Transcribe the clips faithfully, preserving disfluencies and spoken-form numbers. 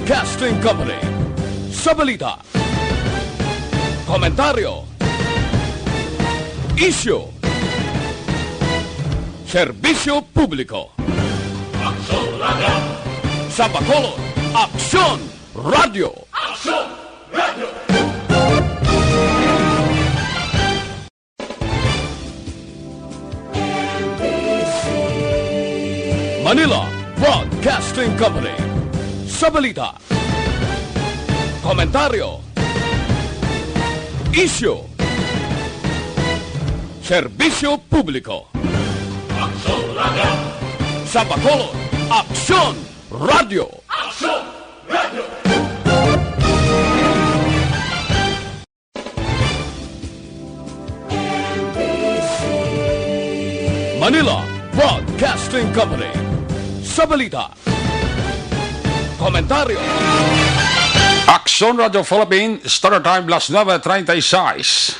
Broadcasting Company. Sa balita, komentaryo, isyu, serbisyo publiko. Aksyon Radio! Sa Bacolod, Aksyon Radio! Aksyon Radio! Manila Broadcasting Company. Sa balita, komentaryo, isyu, serbisyo publiko. Aksyon Radio! Sa Bacolod, Aksyon Radio! Aksyon Radio! Manila Broadcasting Company. Sa balita, komentaryo, Aksyon Radio Philippine, Standard Time, las nueve treinta y seis.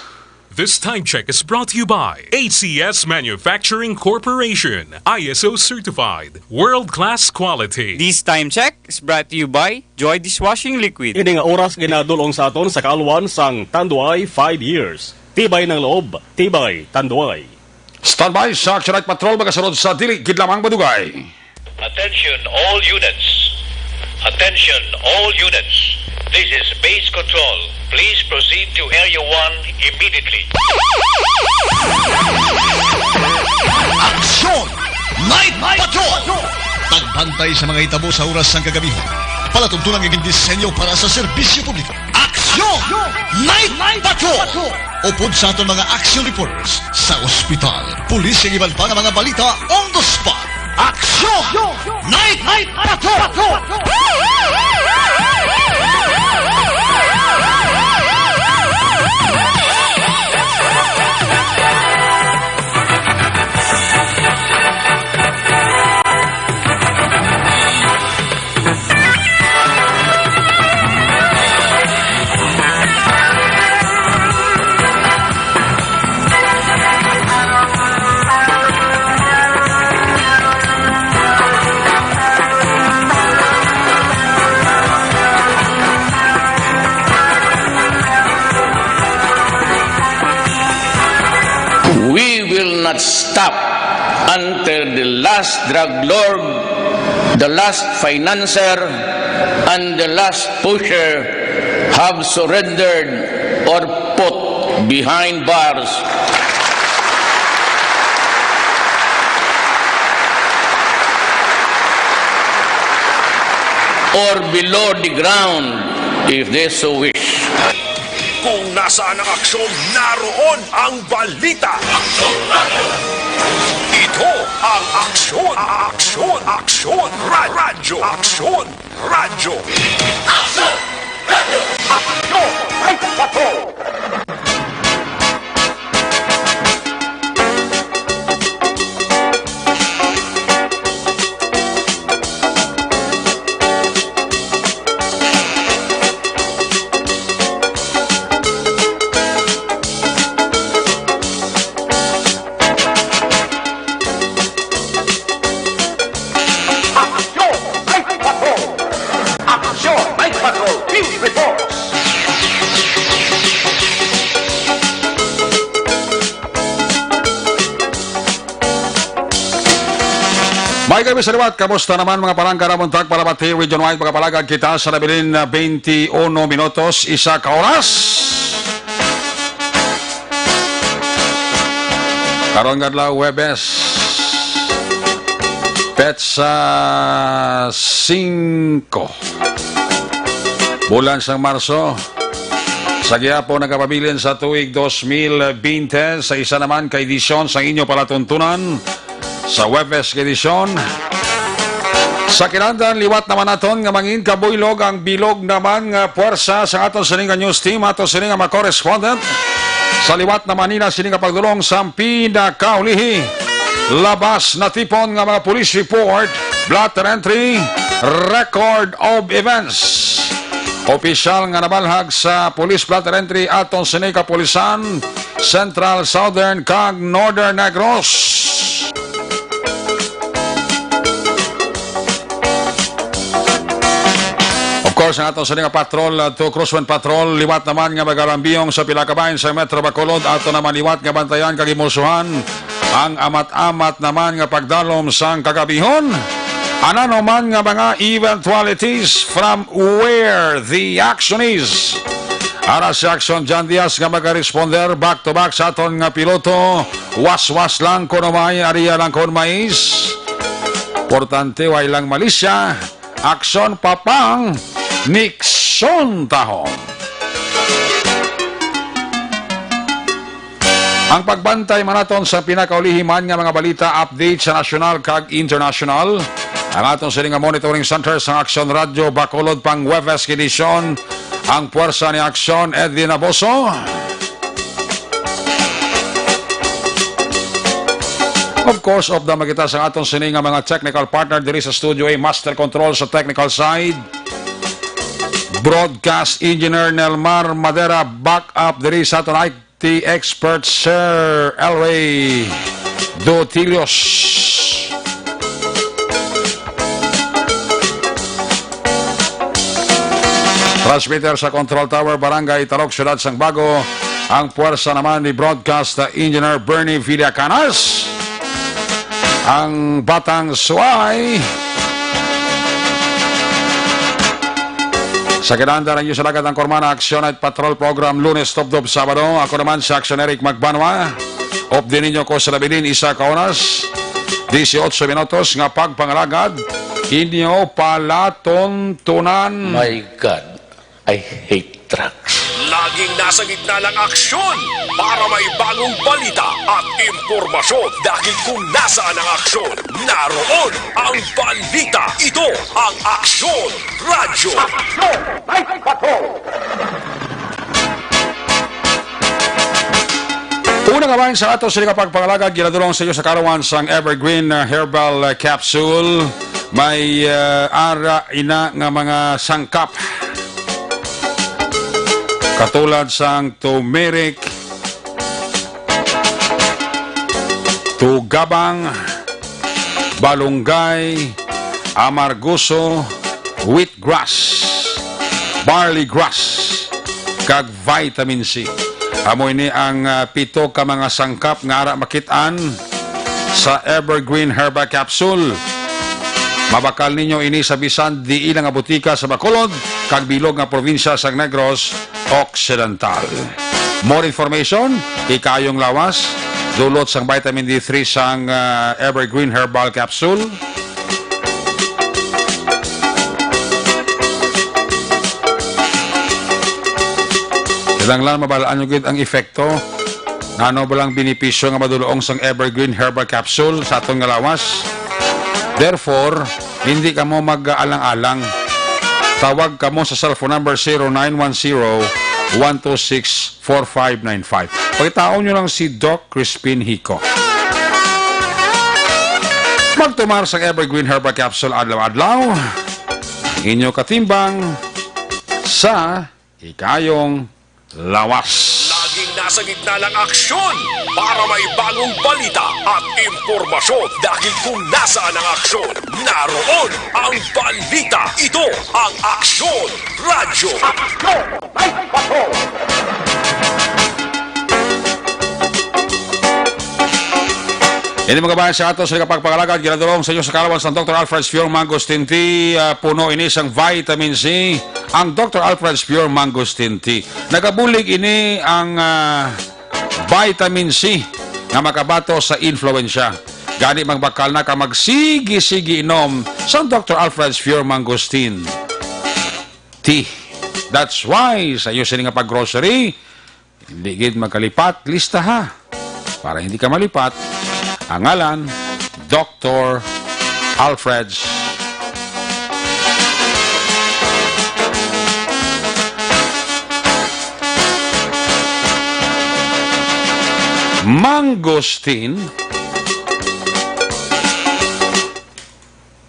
This time check is brought to you by A C S Manufacturing Corporation, I S O certified, world-class quality. This time check is brought to you by Joy Dishwashing Liquid. Ini nga oras ginadul-ong sa aton sa kaalwan sang Tanduay five years. Tibay ng loob, tibay Tanduay. Standby sa Action Night Patrol, magasunod sa dili gid lamang madugay. Attention all units. Attention all units. This is Base Control. Please proceed to Area one immediately. Aksyon! Night Patrol! Pagbantay sa mga hitabo sa oras sang kagabihan. Palatuntunan nga gindisenyo para sa serbisyo publiko. Aksyon! Night Patrol! Upod sa aton mga action reporters sa ospital, pulis, kag iban pa nga mga balita on the spot. Aksyon! Night Patrol! We will not stop until the last drug lord, the last financier, and the last pusher have surrendered or put behind bars or below the ground if they so wish. Kung nasaan ang aksyon, naroon ang balita. Ito ang Aksyon, Aksyon, Aksyon, Ra-, Radyo, Aksyon, Radyo. Aksyon! Radyo! Aksyon! Ay, patrol! Aksyon! Night Patrol! Aksyon! Night Patrol! News Reports! May kami sa liwat, kamusta naman mga palangga na buntag, palabati, Region Wide, mga palagad kita sa nabilin na twenty-one minutos, isa ka oras. Karon nga adlaw, Huwebes, petsa singko, bulan sang Marso, sa gihapon nagapabilin sa tuig dos mil bente, sa isa naman ka edisyon sang inyo palatuntunan sa Huwebes nga edisyon. Sa kinahanglan, liwat naman naton nga mangin kabuylog ang bilog naman nga puwersa sa aton sini nga news team, aton sini nga mga correspondent. Sa liwat naman nila sini nga pagdulong sa pinakaulihi, labas natipon nga mga police report, blotter entry, record of events. Opisyal nga nabalhag sa Police Blotter Entry aton sini kapulisan, Central, Southern, kag Northern Negros. Of Sa aton sini nga patrol, uh, to Crosswind Patrol, liwat naman nga magalambiyong sa pila ka bahin sa Metro Bacolod, ato naman liwat nga bantayan kag himulsuhan ang amat-amat naman nga pagdalom sang kagabihon. Ano man nga mga eventualities from where the action is. Ara si Action John Diaz nga magaresponder back to back sa aton nga piloto. Waswas lang kuno may, area lang kon mais. Importante, way lang malisya. Aksyon pa pang Nixon tahong. Ang pagbantay man naton sa pinakaulihi man nga mga balita, update sa nasyonal kag internasyonal. Ang aton sini nga monitoring center sa Aksyon Radyo Bacolod, pang Huwebes edisyon, ang Puwersa ni Aksyon, Edwin Aboso. Of course, update man kita sa aton sini nga mga technical partner diri sa studio A, master control sa technical side, broadcast engineer Nelmar Madera, backup diri sa aton I T expert Sir Elway Dotilios. Transmitter sa Control Tower, Barangay Talok, Siyudad sang Bago. Ang puwersa naman ni broadcast engineer Bernie Villacanas. Ang Batang Suway. Sa kinahanglan ninyo sa Dagat ang Kormana, Aksyon at Patrol Program, Lunes tubtob Sabado. Ako naman si Aksyon Eric Magbanwa. Update ninyo ko sa Labilin, isa ka oras, dieciocho minutos nga pagpangalagad. Inyo palatuntunan. My God, I hate drugs. Laging nasa gitna ng aksyon para may bagong balita at impormasyon. Dahil kung nasaan ang aksyon, naroon ang balita. Ito ang Aksyon Radyo. Aksyon! May Patrol! Una nga bahin sa ato sini nga pagpangalagad, ginadulong sa inyo sa kaarawan sang Evergreen, uh, Herbal, uh, Capsule. May, uh, ara ina nga mga sangkap, katulad sang turmeric, tugabang, balunggay, amargoso, wheatgrass, barley grass, kag vitamin C. Amo ini ang, ah, pito ka mga sangkap nga ara makit-an sa Evergreen Herbal Capsule. Mabakal ninyo ini sa bisan diin nga butika sa Bacolod kag bilog nga probinsya sa Negros Occidental. More information, ikayong lawas, dulot sang vitamin D three sang, ah, Evergreen Herbal Capsule. Kinahanglan mabal-an nyo gid ang epekto. Ano ba lang benepisyo nga madulong sang Evergreen Herbal Capsule sa aton nga lawas? Therefore, hindi kamo mag-alang-alang. Tawag kamo sa cellphone number zero nine one zero, one two six, four five nine five. Pangitaon nyo lang si Doc Crispin Hico. Magtumar sang Evergreen Herbal Capsule adlaw-adlaw. Inyo katimbang sa ikayong lawas. Laging nasa gitna ng aksyon para may bagong balita at impormasyon. Dahil kung nasaan ang aksyon, naroon ang balita. Ito ang Aksyon Radyo. Aksyon! May Patrol! Ini mga bayan sa ato sa kapagpangalagad, ginadulong sa inyo sa kaarawan sang Doctor Alfred's Pure Mangosteen Tea. Ah, puno ini sang vitamin C. Ang Doctor Alfred's Pure Mangosteen Tea, nagabulig ini ang, ah, vitamin C nga makabato sa influensya. Gani, magbakal na ka magsigi-sigi inom sang Doctor Alfred's Pure Mangosteen Tea. That's why sa iyo sini nga pag-grocery, hindi gid magkalipat, listaha. Para hindi ka malipat, ang ngalan, Doctor Alfred's Mangosteen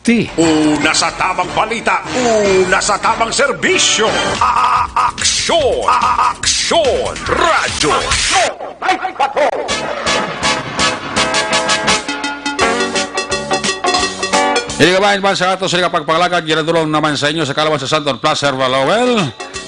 Tea. Una sa tamang balita, una sa tamang serbisyo. A-, a-, aksyon, a-, a-, aksyon, radyo. Aksyon, may patrol. Ini kabahin man sa ato sila pagpangalagad, ginadulong naman sa inyo sa kalawan sa Santon Plus Herbal Oil.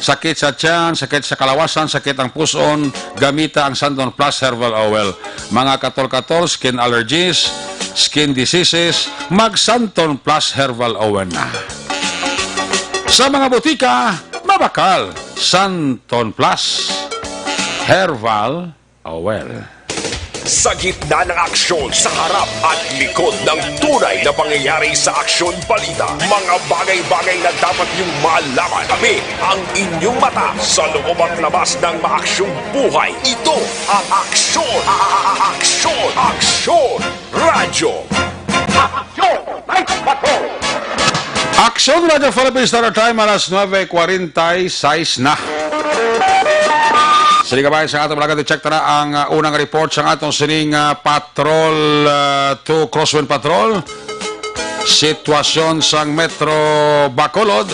Sakit sa tiyan, sakit sa kalawasan, sakit ang puson, gamita ang Santon Plus Herbal Oil. Mga katol-katol, skin allergies, skin diseases, mag Santon Plus Herbal Oil na. Sa mga butika, mabakal, Santon Plus Herbal Oil. Sa gitna ng aksyon, sa harap at likod ng tunay na pangyayari sa aksyon balita, mga bagay-bagay na dapat niyong malaman. Tabi ang inyong mata sa loob at labas ng maaksyong buhay. Ito ang Aksyon, Aksyon, Aksyon Radyo. Aksyon Night Patrol! Aksyon Radyo Philippine Standard Time, alas nuebe kwarenta y seis na. Sige, kabayan, sa atong mga i-check ta na ang, ah, unang report sa atong sining, ah, patrol, ah, to Crosswind Patrol. Sitwasyon sang Metro Bacolod.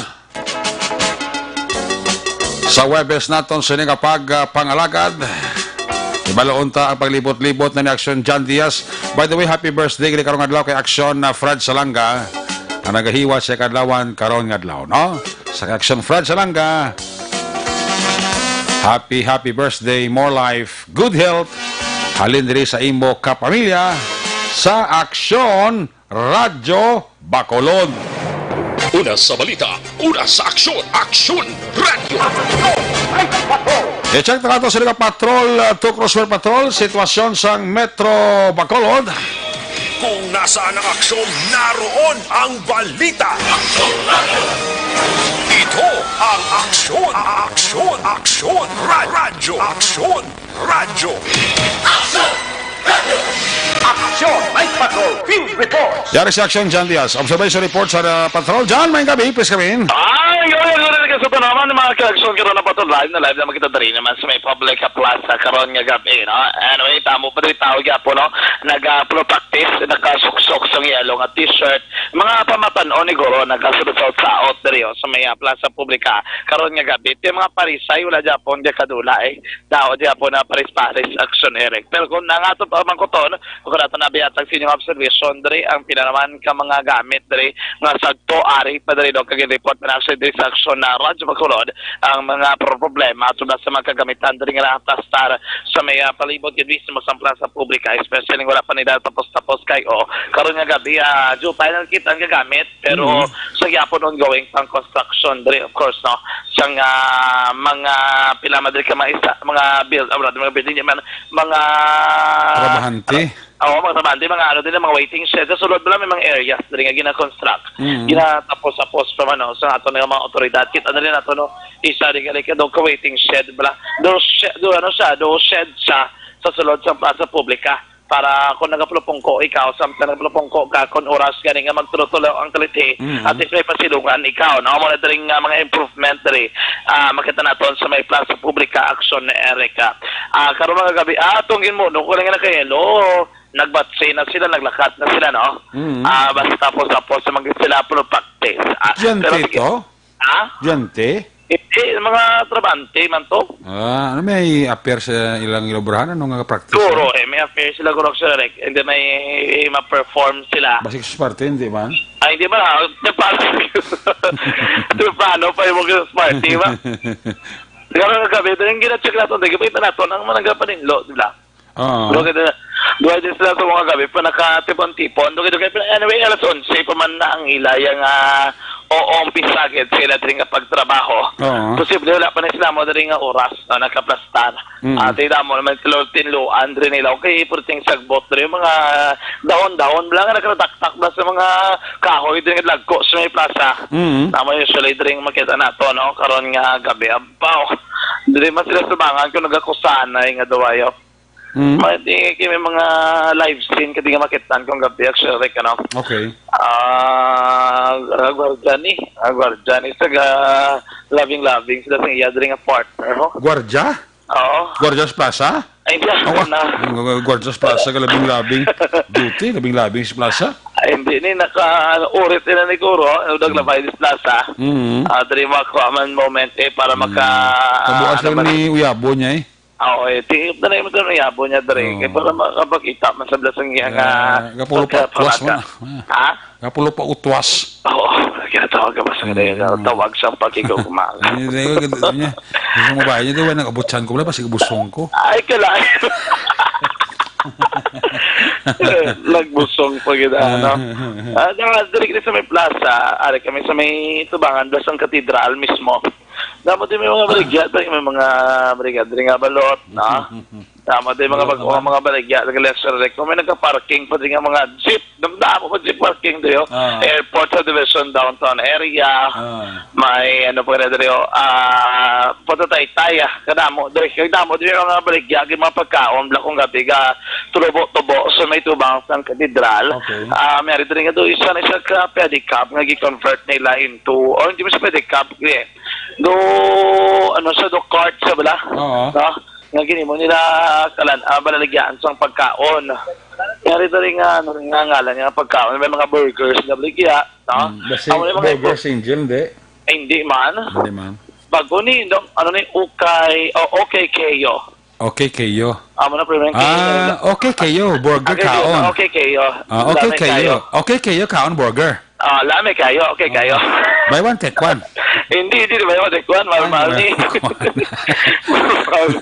Sa Huwebes naton sini nga pag, ah, pangalagad. Ibaloon ta ang paglibot-libot na ni Aksyon John Diaz. By the way, happy birthday gid karong adlaw kay Aksyon na Fred Salanga, ang nagahiwa sa kadlawan karon nga adlaw, no? Sa Aksyon Fred Salanga, happy, happy birthday, more life, good health. Halin diri sa imo kapamilya sa Aksyon Radyo Bacolod. Una sa balita, una sa aksyon, Aksyon Radyo. I-check na nato sila ka patrol, uh, to Crosswell Patrol, sitwasyon sang Metro Bacolod. Kung nasaan ang aksyon, naroon ang balita. Ito ang Aksyon, Aksyon, Aksyon, Ra- Radyo, Aksyon Radyo. Aksyon! Aksyon! Night Patrol Field Reports! Yari si Aksyon John Diaz. Observation report sa, uh, patrol. John, may gabi. Please come in. Ay, yun, yun, yun, yun, sa tanaman, mga ka-aksyon, karon na pa to, live na live naman kita diri naman sa may public plaza karon nga gabi, no? Anyway, tamo pa diri tao gyapon, no? Nag-, ah, pro practice, nakasuksok sa yellow nga t-shirt. Mga pamatan-on ni Goro, nagkasulod-saot diri, oh, sa may, ah, plaza publika karon nga gabi. Ti mga parisay, wala gyapon di kadula, eh. Daw di gyapon na paris-paris aksyon, Eric. Pero kung nangato pa man kuton, kung ato na biya sa inyong observation, diri ang pila naman ka mga gamit diri nga sagto ari pa diri, no, kag report man actually diri sa aksyon na Radyo Bacolod ang mga pro-, problema tungod sa mga kagamitan diri nga nakaplastar sa may, ah, palibot gid mismo sa plaza publika, especially wala pa nila tapos-tapos kay, oh, karon nga gabi, ah, due pa lang kita ang gagamit, pero Mhm. sa gyapon ongoing pang construction diri, of course, no, sang, ah, mga pila man diri ka mga isa, mga build, ah, wala, mga building, di man, mga Trabahante. Oo, mga trabahante, mga ano din, mga waiting shed. Sa sulod, wala, may mga areas diri nga gina-construct. Mhm. Ginatapos-tapos pa man, no, sa ato nga mga otoridad. Kita na rin nato, no, isa rin gali ka, do ka waiting shed, bala. Do shed, do, ano siya, do shed siya sa sulod sa plaza publika. Para kung nagapulupungko ikaw, samtang nagapulupungko ka, kung oras gani nga magtulo-tulo ang kalithi, Mhm. at least may pasilungan ikaw, no? Mo na diri nga mga improvement diri, ah, makita naton sa may plaza publika, aksyon ni Erica. Ah, karon mga gabi, ah, atong ginmuno ko lang nga nakahilo. Nagbatsi na sila, naglakat na sila, no? Mhm. Ah, basta tapos-tapos naman gid sila, pero practice. Ah, Diyan pero sige. Tito? Ha? Diyan, te? Hindi, mga trabante man to. Ah, ano may affair sa ilang ilobrahan? Ano nga practice? Siguro, eh, may affair sila, guro, sir, eh. Hindi may ma-perform sila. Basig sa parte, hindi man? Ay, hindi man, ah. Nagpa-, nagpaano pa yung mga party, ba? Siguro nga gabi, ito yung gina-check natin, hindi, kita natin, ang mga nagpaninlo, di ba? Oo. Pero kita, duha din sila sa mga gabi pa nakatipon-tipon. Dugay-dugay pa, anyway, alas onse pa man na ang ila yang, ah, o umpisa gid sila diri nga pagtrabaho. Oo. Posible wala pa na sila mo diri nga oras, no, nakaplastar. Mm. Ah, tingnan mo naman sila tinluan diri nila. Okay, purting sagbot diri, mga dahon-dahon lang nga nakataktak ba sa mga kahoy diri nga lagko sa may plaza. Mm. Tama, usually diri nga makita nato, no, karon nga gabi. Abaw, diri man sila subangan kung nagakusanay nga duwayo. Mm. May di, kay may mga live scene ka di nga makita kung gabi, actually, ano? Okay. Ah, ah, gwardiya ni, ah, gwardiya ni sa ga-, loving-loving sila sa iya diri nga partner, no? Gwardiya? Oo. Gwardiya sa plaza? Ay, hindi, Awa, na. Ang gwardiya sa plaza, ka labing-labing. Duty, labing-labing sa plaza? Ay, hindi ni, naka-urit nila ni Guro, ano, Mm. naglabay sa plaza. Mm. Ah, diri mo ako man moment, eh, para Mm. maka-, Kabuas ano lang man. Ni Uyabo niya, eh. Oo, eh, tingog na lang mo ito, yabo niya, dre. Oo. Kaya para makapakita man sa blasang niya nga Ga-, gapulo pa utwas mo pagkaparada. Na. Ha? Gapulo pa utwas. Oo, ginatawag ka pa sa Mm, kanila, mm. Tawag sa pagkigugma. Ano yung tingog niya? Gusto mo ba? Yun, di ba, nag-abutsan ko, wala pa, sige, busong ko. Ay, kala. Nagbusong pa gid, ano? Ah, na, diri kami sa may plaza, ari kami sa may tubangan, Blasang Katedral mismo. Damo din may mga baligya, may mga baligya diri nga balot, no? Damo din mga Balot bag-, naman. Mga baligya, nag-lecture rek. Kung may nagka-parking pa din nga mga jeep, damo pa jeep parking diri, oh. Ah. Airport Subdivision, downtown area, Ah. may ano pa rin diri, oh, ah, Puerto Taytay, ah, kadamo, diri, kadamo diri mga baligya, yung mga pagkaon, bala kung gabi ka, tubo-tubo, sa may tubang sang katedral. Okay. Ah, may ari diri nga doon, isa na siya ka pedicab nga gi-convert nila into, oh, hindi mo siya pedicab, eh. Do, ano sa do cart sa bala? Oo. No? Nga ginimo nila kalan, ah, balaligyaan sang pagkaon. Yari dali nga, ano, nga ngalan nga pagkaon. May mga burgers nga baligya, no? Mm, basi Amo na yung mga burgers, angel, hindi? Eh, hindi man. Hindi man. Bago ni, no, ano ni, ukay, o, okay kayo. Okay kayo. Amo na, pre, man, Ah, kayo. Okay kayo. Burger Okay, kayo. Kaon. Okay kayo. Ah, okay Lami kayo. Kayo. Okay kayo, kaon burger. Ah, lami kayo. Okay kayo. Ah. Buy one, take one. Hindi, hindi na buy one, take one. Mahal, Ay, mahal buy ni. One, take one.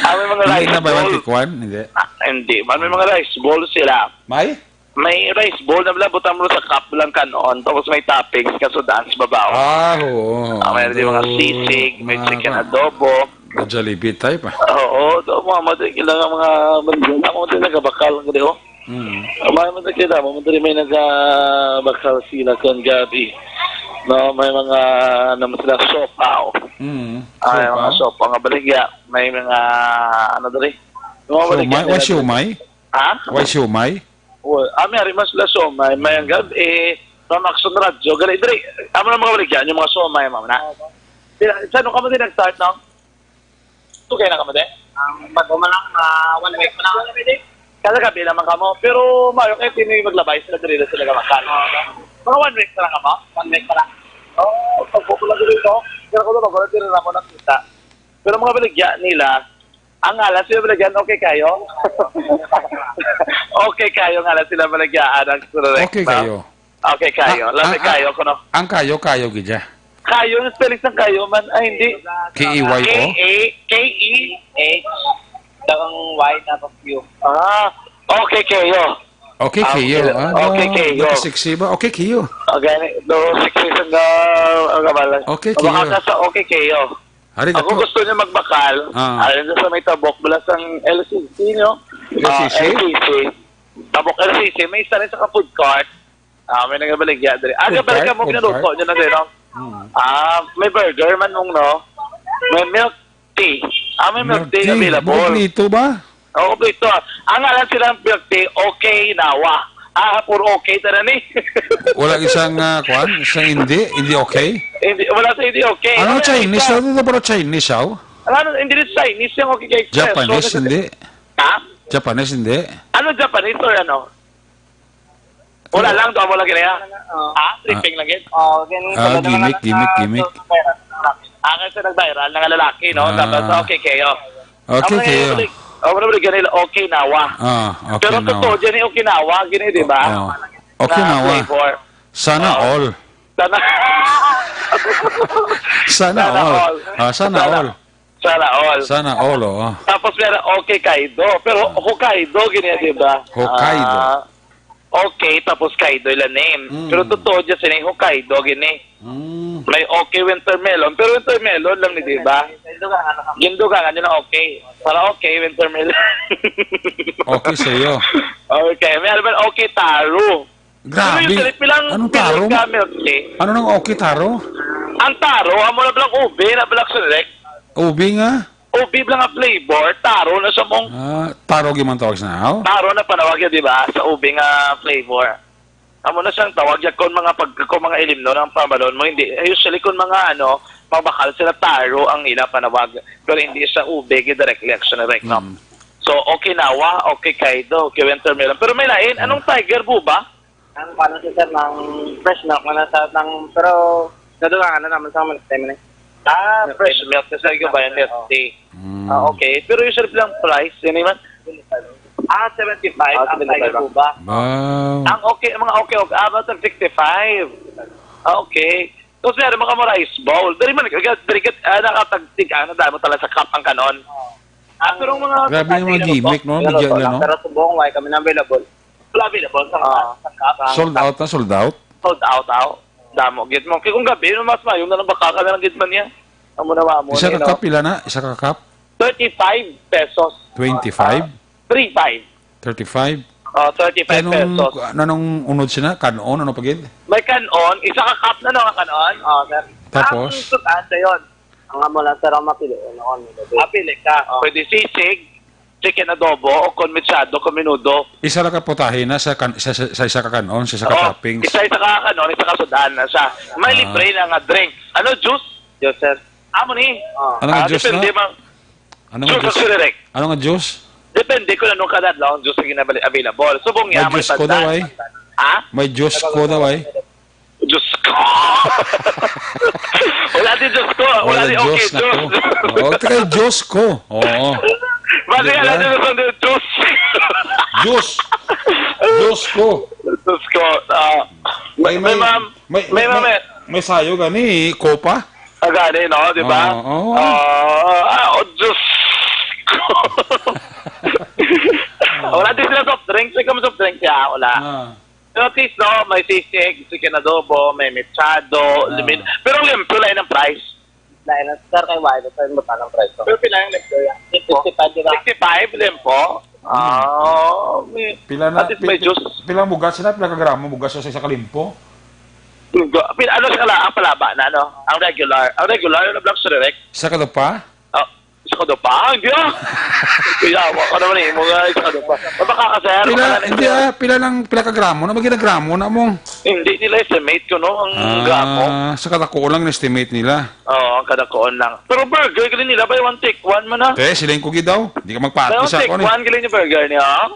Ah, may mga Hindi rice na buy one, bowl. Take one, hindi. Ah, hindi. Man, may mga rice bowl sila. May? May rice bowl na lang, butang mo sa cup lang kanon. Tapos may toppings, kaso daan sa babaw. Ah, oo. Ah, may di mga Doon, sisig, may mga chicken kwan. Adobo. The Jollibee type, ah. Oo, doon mo, amo din, kailangan mga, mga, mga, mga, nagabakal, di, oh. Mm. May mga kita mo, diri may nagabakal sila kon gabi. No, may mga, ano, sila, siopaw. Mm, Ah, may mga siopaw. Siopaw nga baligya, may mga, ano, diri. Yung mga baligya Siomay? Why nila diri. Siomay? Ha? Why siomay? Well, ah, may ari man sila siomay, may ang gabi, eh, from Action Radio, gali, diri, amo na mga baligya, yung mga siomay, ma'am, na. Sila, sa ano ka mo din nag-start, no? Okay na kamo, te? Ang bago man lang, ah, one week pa lang. Kada gabi naman kamo. Pero maayo kay pini maglabay sila diri na sila gamakan. Mga one week pa lang kamo? One week pa lang. Oo, pagbuko lang dito. Pero kung bago lang, diri na mo nakita. Pero mga baligya nila, ang ngalan sila baligyan, okay kayo? Okay kayo ngalan sila baligyan, ang correct, Okay no? Kayo. Okay kayo. Ah, Lami ah, ah, kayo, kuno. Ang kayo, kayo, gidya. Kayo, ang spelling sang kayo man. Ay, hindi. K A Y O? K A, K E H. Daw ang Y, tapos U. Ah, okay kayo. Okay Ah, kayo. okay. Ah, Okay no, kayo. Dati sexy ba? Okay kayo. Ah, gani. Do, sexy sa nga, ang kabalan. Okay Mabaka kayo. Ka sa okay kayo. Hari Ako dato. Gusto niya magbakal. Ah. Ayun sa may tabok, bala sang L C C, no? L C C? Ah, L C C. Tabok L C C. May isa rin sa ka-food court. Ah, may nagabaligya diri. Aga Food balik court? Ka mo, Food pinaluto court? Niyo na din, no? Hmm. Ah, may burger man nung, no? May milk tea. Ah, may milk Milk tea tea. Available. Bukod nito ba? Oo, kompleto. Ang ngalan silang milk tea, okay, nawa. Ah, puro okay, tara ni. Wala isang, ah, kwan? Isang hindi? Hindi okay? Hindi, wala sa hindi okay. Ano Ano Chinese? Isa? Ano ito, pero Chinese, aw? Ano, hindi rin Chinese yung okay kay Expresso. Japanese, hindi? Ha? Japanese, hindi? Ano Japanese or ano? Wala Pero lang, doon mo lagi na yan. Oo. Ha? Tripping lang yun? Oo, ganun Ah, talaga gimmick, naman. Gimmick, Ah, gimmick. So, viral. Ah, kasi nag-viral, nga lalaki, no? Ah. Dapat sa okay kayo. Okay Ako na kayo. Yung, ako na yung ganun, okay nawa. Ah, okay Pero nawa. Totoo dyan yung Okinawa, gini, di ba? Oh. Na Okinawa. Flavor. Sana Oo. All. Sana, sana, sana all. All. Ah, sana, sana all. Sana all. Sana all, oo. Tapos meron, okay, Kaido. Pero Hokkaido, gini, di ba? Hokkaido. Ah, okay, tapos Kaido ila name. Mm. Pero totoo dyan sila yung Hokkaido, gini. Mm. May okay winter melon, pero winter melon lang ni, di ba? Gindugangan nila okay. Para okay winter melon. Okay sa'yo. Okay, may alam okay taro. Grabe. Pero yung sarap lang Anong taro? Milk ka, milk tea. Ano nang okay taro? Ang taro, amo na blang ube, na blang select. Ube nga? Ube blang nga flavor, taro na sa mong Ah, taro gyud man tawag sa nahaw? Taro na panawag yun, di ba? Sa ube nga flavor. Amo na siyang tawag ya kon mga pag-, kon mga ilimnon ang pambalon mo, hindi. Usually, kon mga, ano, mga bakal sila, taro ang ila panawag. Pero hindi sa ube, gi-direct reaction na direct, no? Mm. So, Okinawa, okay Kaido, okay winter melon. Pero may lain, Mm. anong tiger buba? Ang paano si sir, ng fresh milk, wala sa, ng, pero, nadugangan na naman sa mga time na eh. Ah, fresh milk. Kasi yung ba yung milk tea? Mm. Ah, okay. Pero yung shrimp lang price, yun naman. Ah, seventy-five Ah, ang seventy-five Tiger ang Boba. Wow. Ang okay, mga okay, okay. Ah, about sixty-five. Ah, okay. Tapos meron mga mo rice bowl. Dari man, dari kat, ah, nakatagtig, ano, dahil mo talaga sa cup ang kanon. Ah, pero mga Grabe yung mga gimmick, no? Pero Bigyan to lang, no? Pero subong, why kami na available? Wala available sa, Ah. sa cup. Sold out na, sold out? Sold out, out. Damo, gid mo. Kaya kung gabi, mas mayo na lang baka ka na lang gid man niya. Amo na, amo Isa na, ka no? Cup, pila na? Isa ka cup? Thirty-five pesos. Twenty-five? Ah, three five. Thirty-five? Oh, thirty-five Kanong, pesos. Nanong unod sina? Kanon? Ano pa gid? May kanon. Isa ka cup na, no, nga kanon. Oh, sir. Tapos? Ang sutan, dayon. Ang amo lang, sir, ang mapili. Ano, ano, ano, Ah, pili ka. Oh. Pwede sisig, chicken adobo, o con mechado, con menudo. Isa ra ka putahe na sa kan-, sa, sa, sa isa ka kanon, sa isa ka Oo, toppings. Isa, isa ka kanon, isa ka sudan na siya. May Ah. libre na nga drink. Ano, juice? Juice, sir. Amo ni? Ah. Ano nga Ah, juice depende na? mang Ano nga Juice juice? ang direct. Ano nga juice? Depende kung anong kadadlaw ang juice ang ginabali-, available. Subong May niya, may juice ko daw, pandan. ay. Ha? May juice ko daw, ay. Diyos ko. Wala din Diyos ko. Wala Wala din okay, juice na Diyos. ko. Oo, taga Diyos ko. Oo. Basta Di yan, ba? Ano sa Diyos? Diyos. Diyos ko. Diyos ko. Ah, May, may, may, ma'am. may, May may, ma'am, may, eh. may sayo gani, Copa? Ah, gani, no? Di ba? Oo, oo. Ah, ah, oh, Diyos ko. Wala din sila soft drinks. Ikaw may soft drinks, ya? Wala. Ah. Pero at least, no, may sisig, chicken adobo, may mechado, Ah. limin-, pero ang limpyo lang ang price. Lain lang, sir, kay wala, sir, mo tanang price. Pero pila yung limpyo yan? Sixty-five, di ba? Sixty-five, limpyo? Hmm. Ah, may, Pila na, at least may pi-, pi-, juice. Pila ang bugas sila? Pila ka gramo bugas sa isa ka limpyo? Ga-, pil-, ano sa kala-, ang palaba na, no? Ang regular. Ang regular, ano, Black Direct? Sa kadupa? Ah, sa kadupa? Hindi, ah. Kaya, wa ka naman eh. Mo nga, sa kadupa. Mabaka ka, sir. Pila, Wala na, hindi, sir. ah, pila lang, pila ka gramo na? Maginagramo na mo. Hindi nila estimate ko, no? Ang Ah, gramo. Sa katako lang na-estimate nila. Oo, ang kadakuan lang. Pero burger, gali nila, buy one, take one man, ah. Te, siling ko gid daw. Di ka Buy magpati one, sa take ako, eh. one, gali ni burger niya, ah.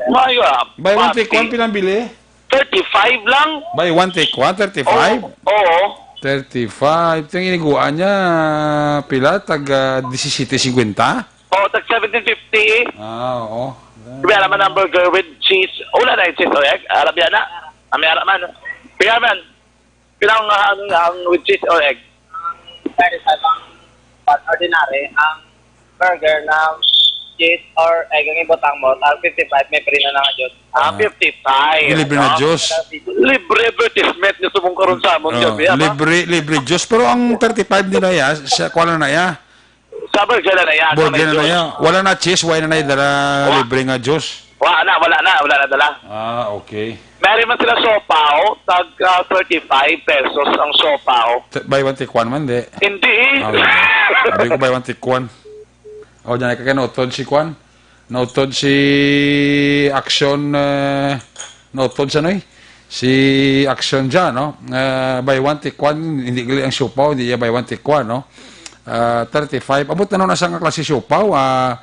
Maayo, ah. Buy one, take Pati. one, pilang bili? Thirty-five lang. Buy one, take one, thirty-five? Oo, oo. Thirty-five. Ito yung iniguan niya, pila? Tag, ah, disisete singkwenta? Oo, tag seventeen fifty. Ah, oo. Sabi, alam mo, ang burger with cheese. Wala na yung cheese o egg. Alam yan na. Kami alam man. Kaya man, Pila ang, ang, ang with cheese or egg? Ang thirty-five ang pan ordinary, ang burger na cheese or egg ang ibutang mo, ang fifty-five may free na nga juice. Ah, Ah. fifty-five, Libre na no? juice. Libre advertisement ni subong karon sa amon Oh, gabi, ama. libre, libre juice. Pero ang thirty-five nila ya, sa kuha na na ya. Sa burger na na yan, sa Burger may na na juice. yan. Wala na cheese, wala na na dala Wa- libre nga juice. Wa na, wala na, wala na dala. Ah, okay. Meron man sila siopaw, tag, ah, thirty-five pesos ang siopaw. T-, buy one, take one man, di? Hindi. Ah, wala. Sabi ko, buy one, take one. O, dyan, ay kakain utod si Kwan. Nautod si Action, eh, nautod sa, noy? Si Action dyan, no? Eh, buy one, take one, hindi gali ang siopaw, hindi iya buy one, take one, no? Ah, thirty-five. Abot na nun, asa nga klase siopaw? Ah,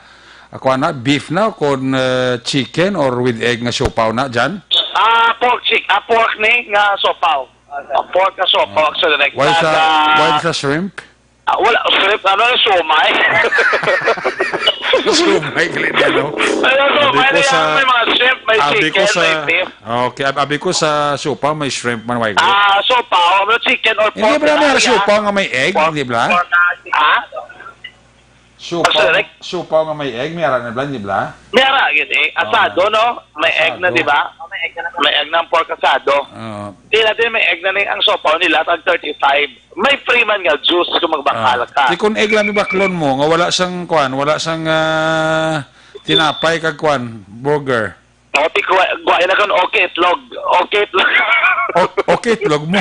ako na, beef na, kon, eh, chicken or with egg nga siopaw na dyan? Ah, pork chick-, ah, pork ni nga siopaw. Ah, pork nga siopaw, Ah. actually, like, Why sa, taga why sa shrimp? Ah, wala, shrimp, ano, siomai. Siomai, gali niya, no? Ano, siomai Abi ko na yan, sa, may mga shrimp, may abi ko chicken, sa, may beef. Okay, ab-, abi ko sa siopaw, may shrimp man, why good? Ah, siopaw, may chicken or pork Hindi ba na may area. Siopaw nga may egg, Pork, di ba? pork, ah, Ha? Siopaw, Correct. Siopaw nga may egg, may ara na bla, di ba? May ara, gid eh. Asado, Okay. no? May egg na, Asado. di ba? May egg na ang pork asado. Oo. Di natin may egg na ni ang siopaw nila, tag thirty-five. May free man nga juice kung magbakal Ah. ka. Di kung egg lang may baklon mo, nga wala sang, kuan, wala sang, ah, tinapay kag kuan, burger. O, ti, kuha, kuha na kung okay itlog. Okay itlog. O-, okay itlog mo.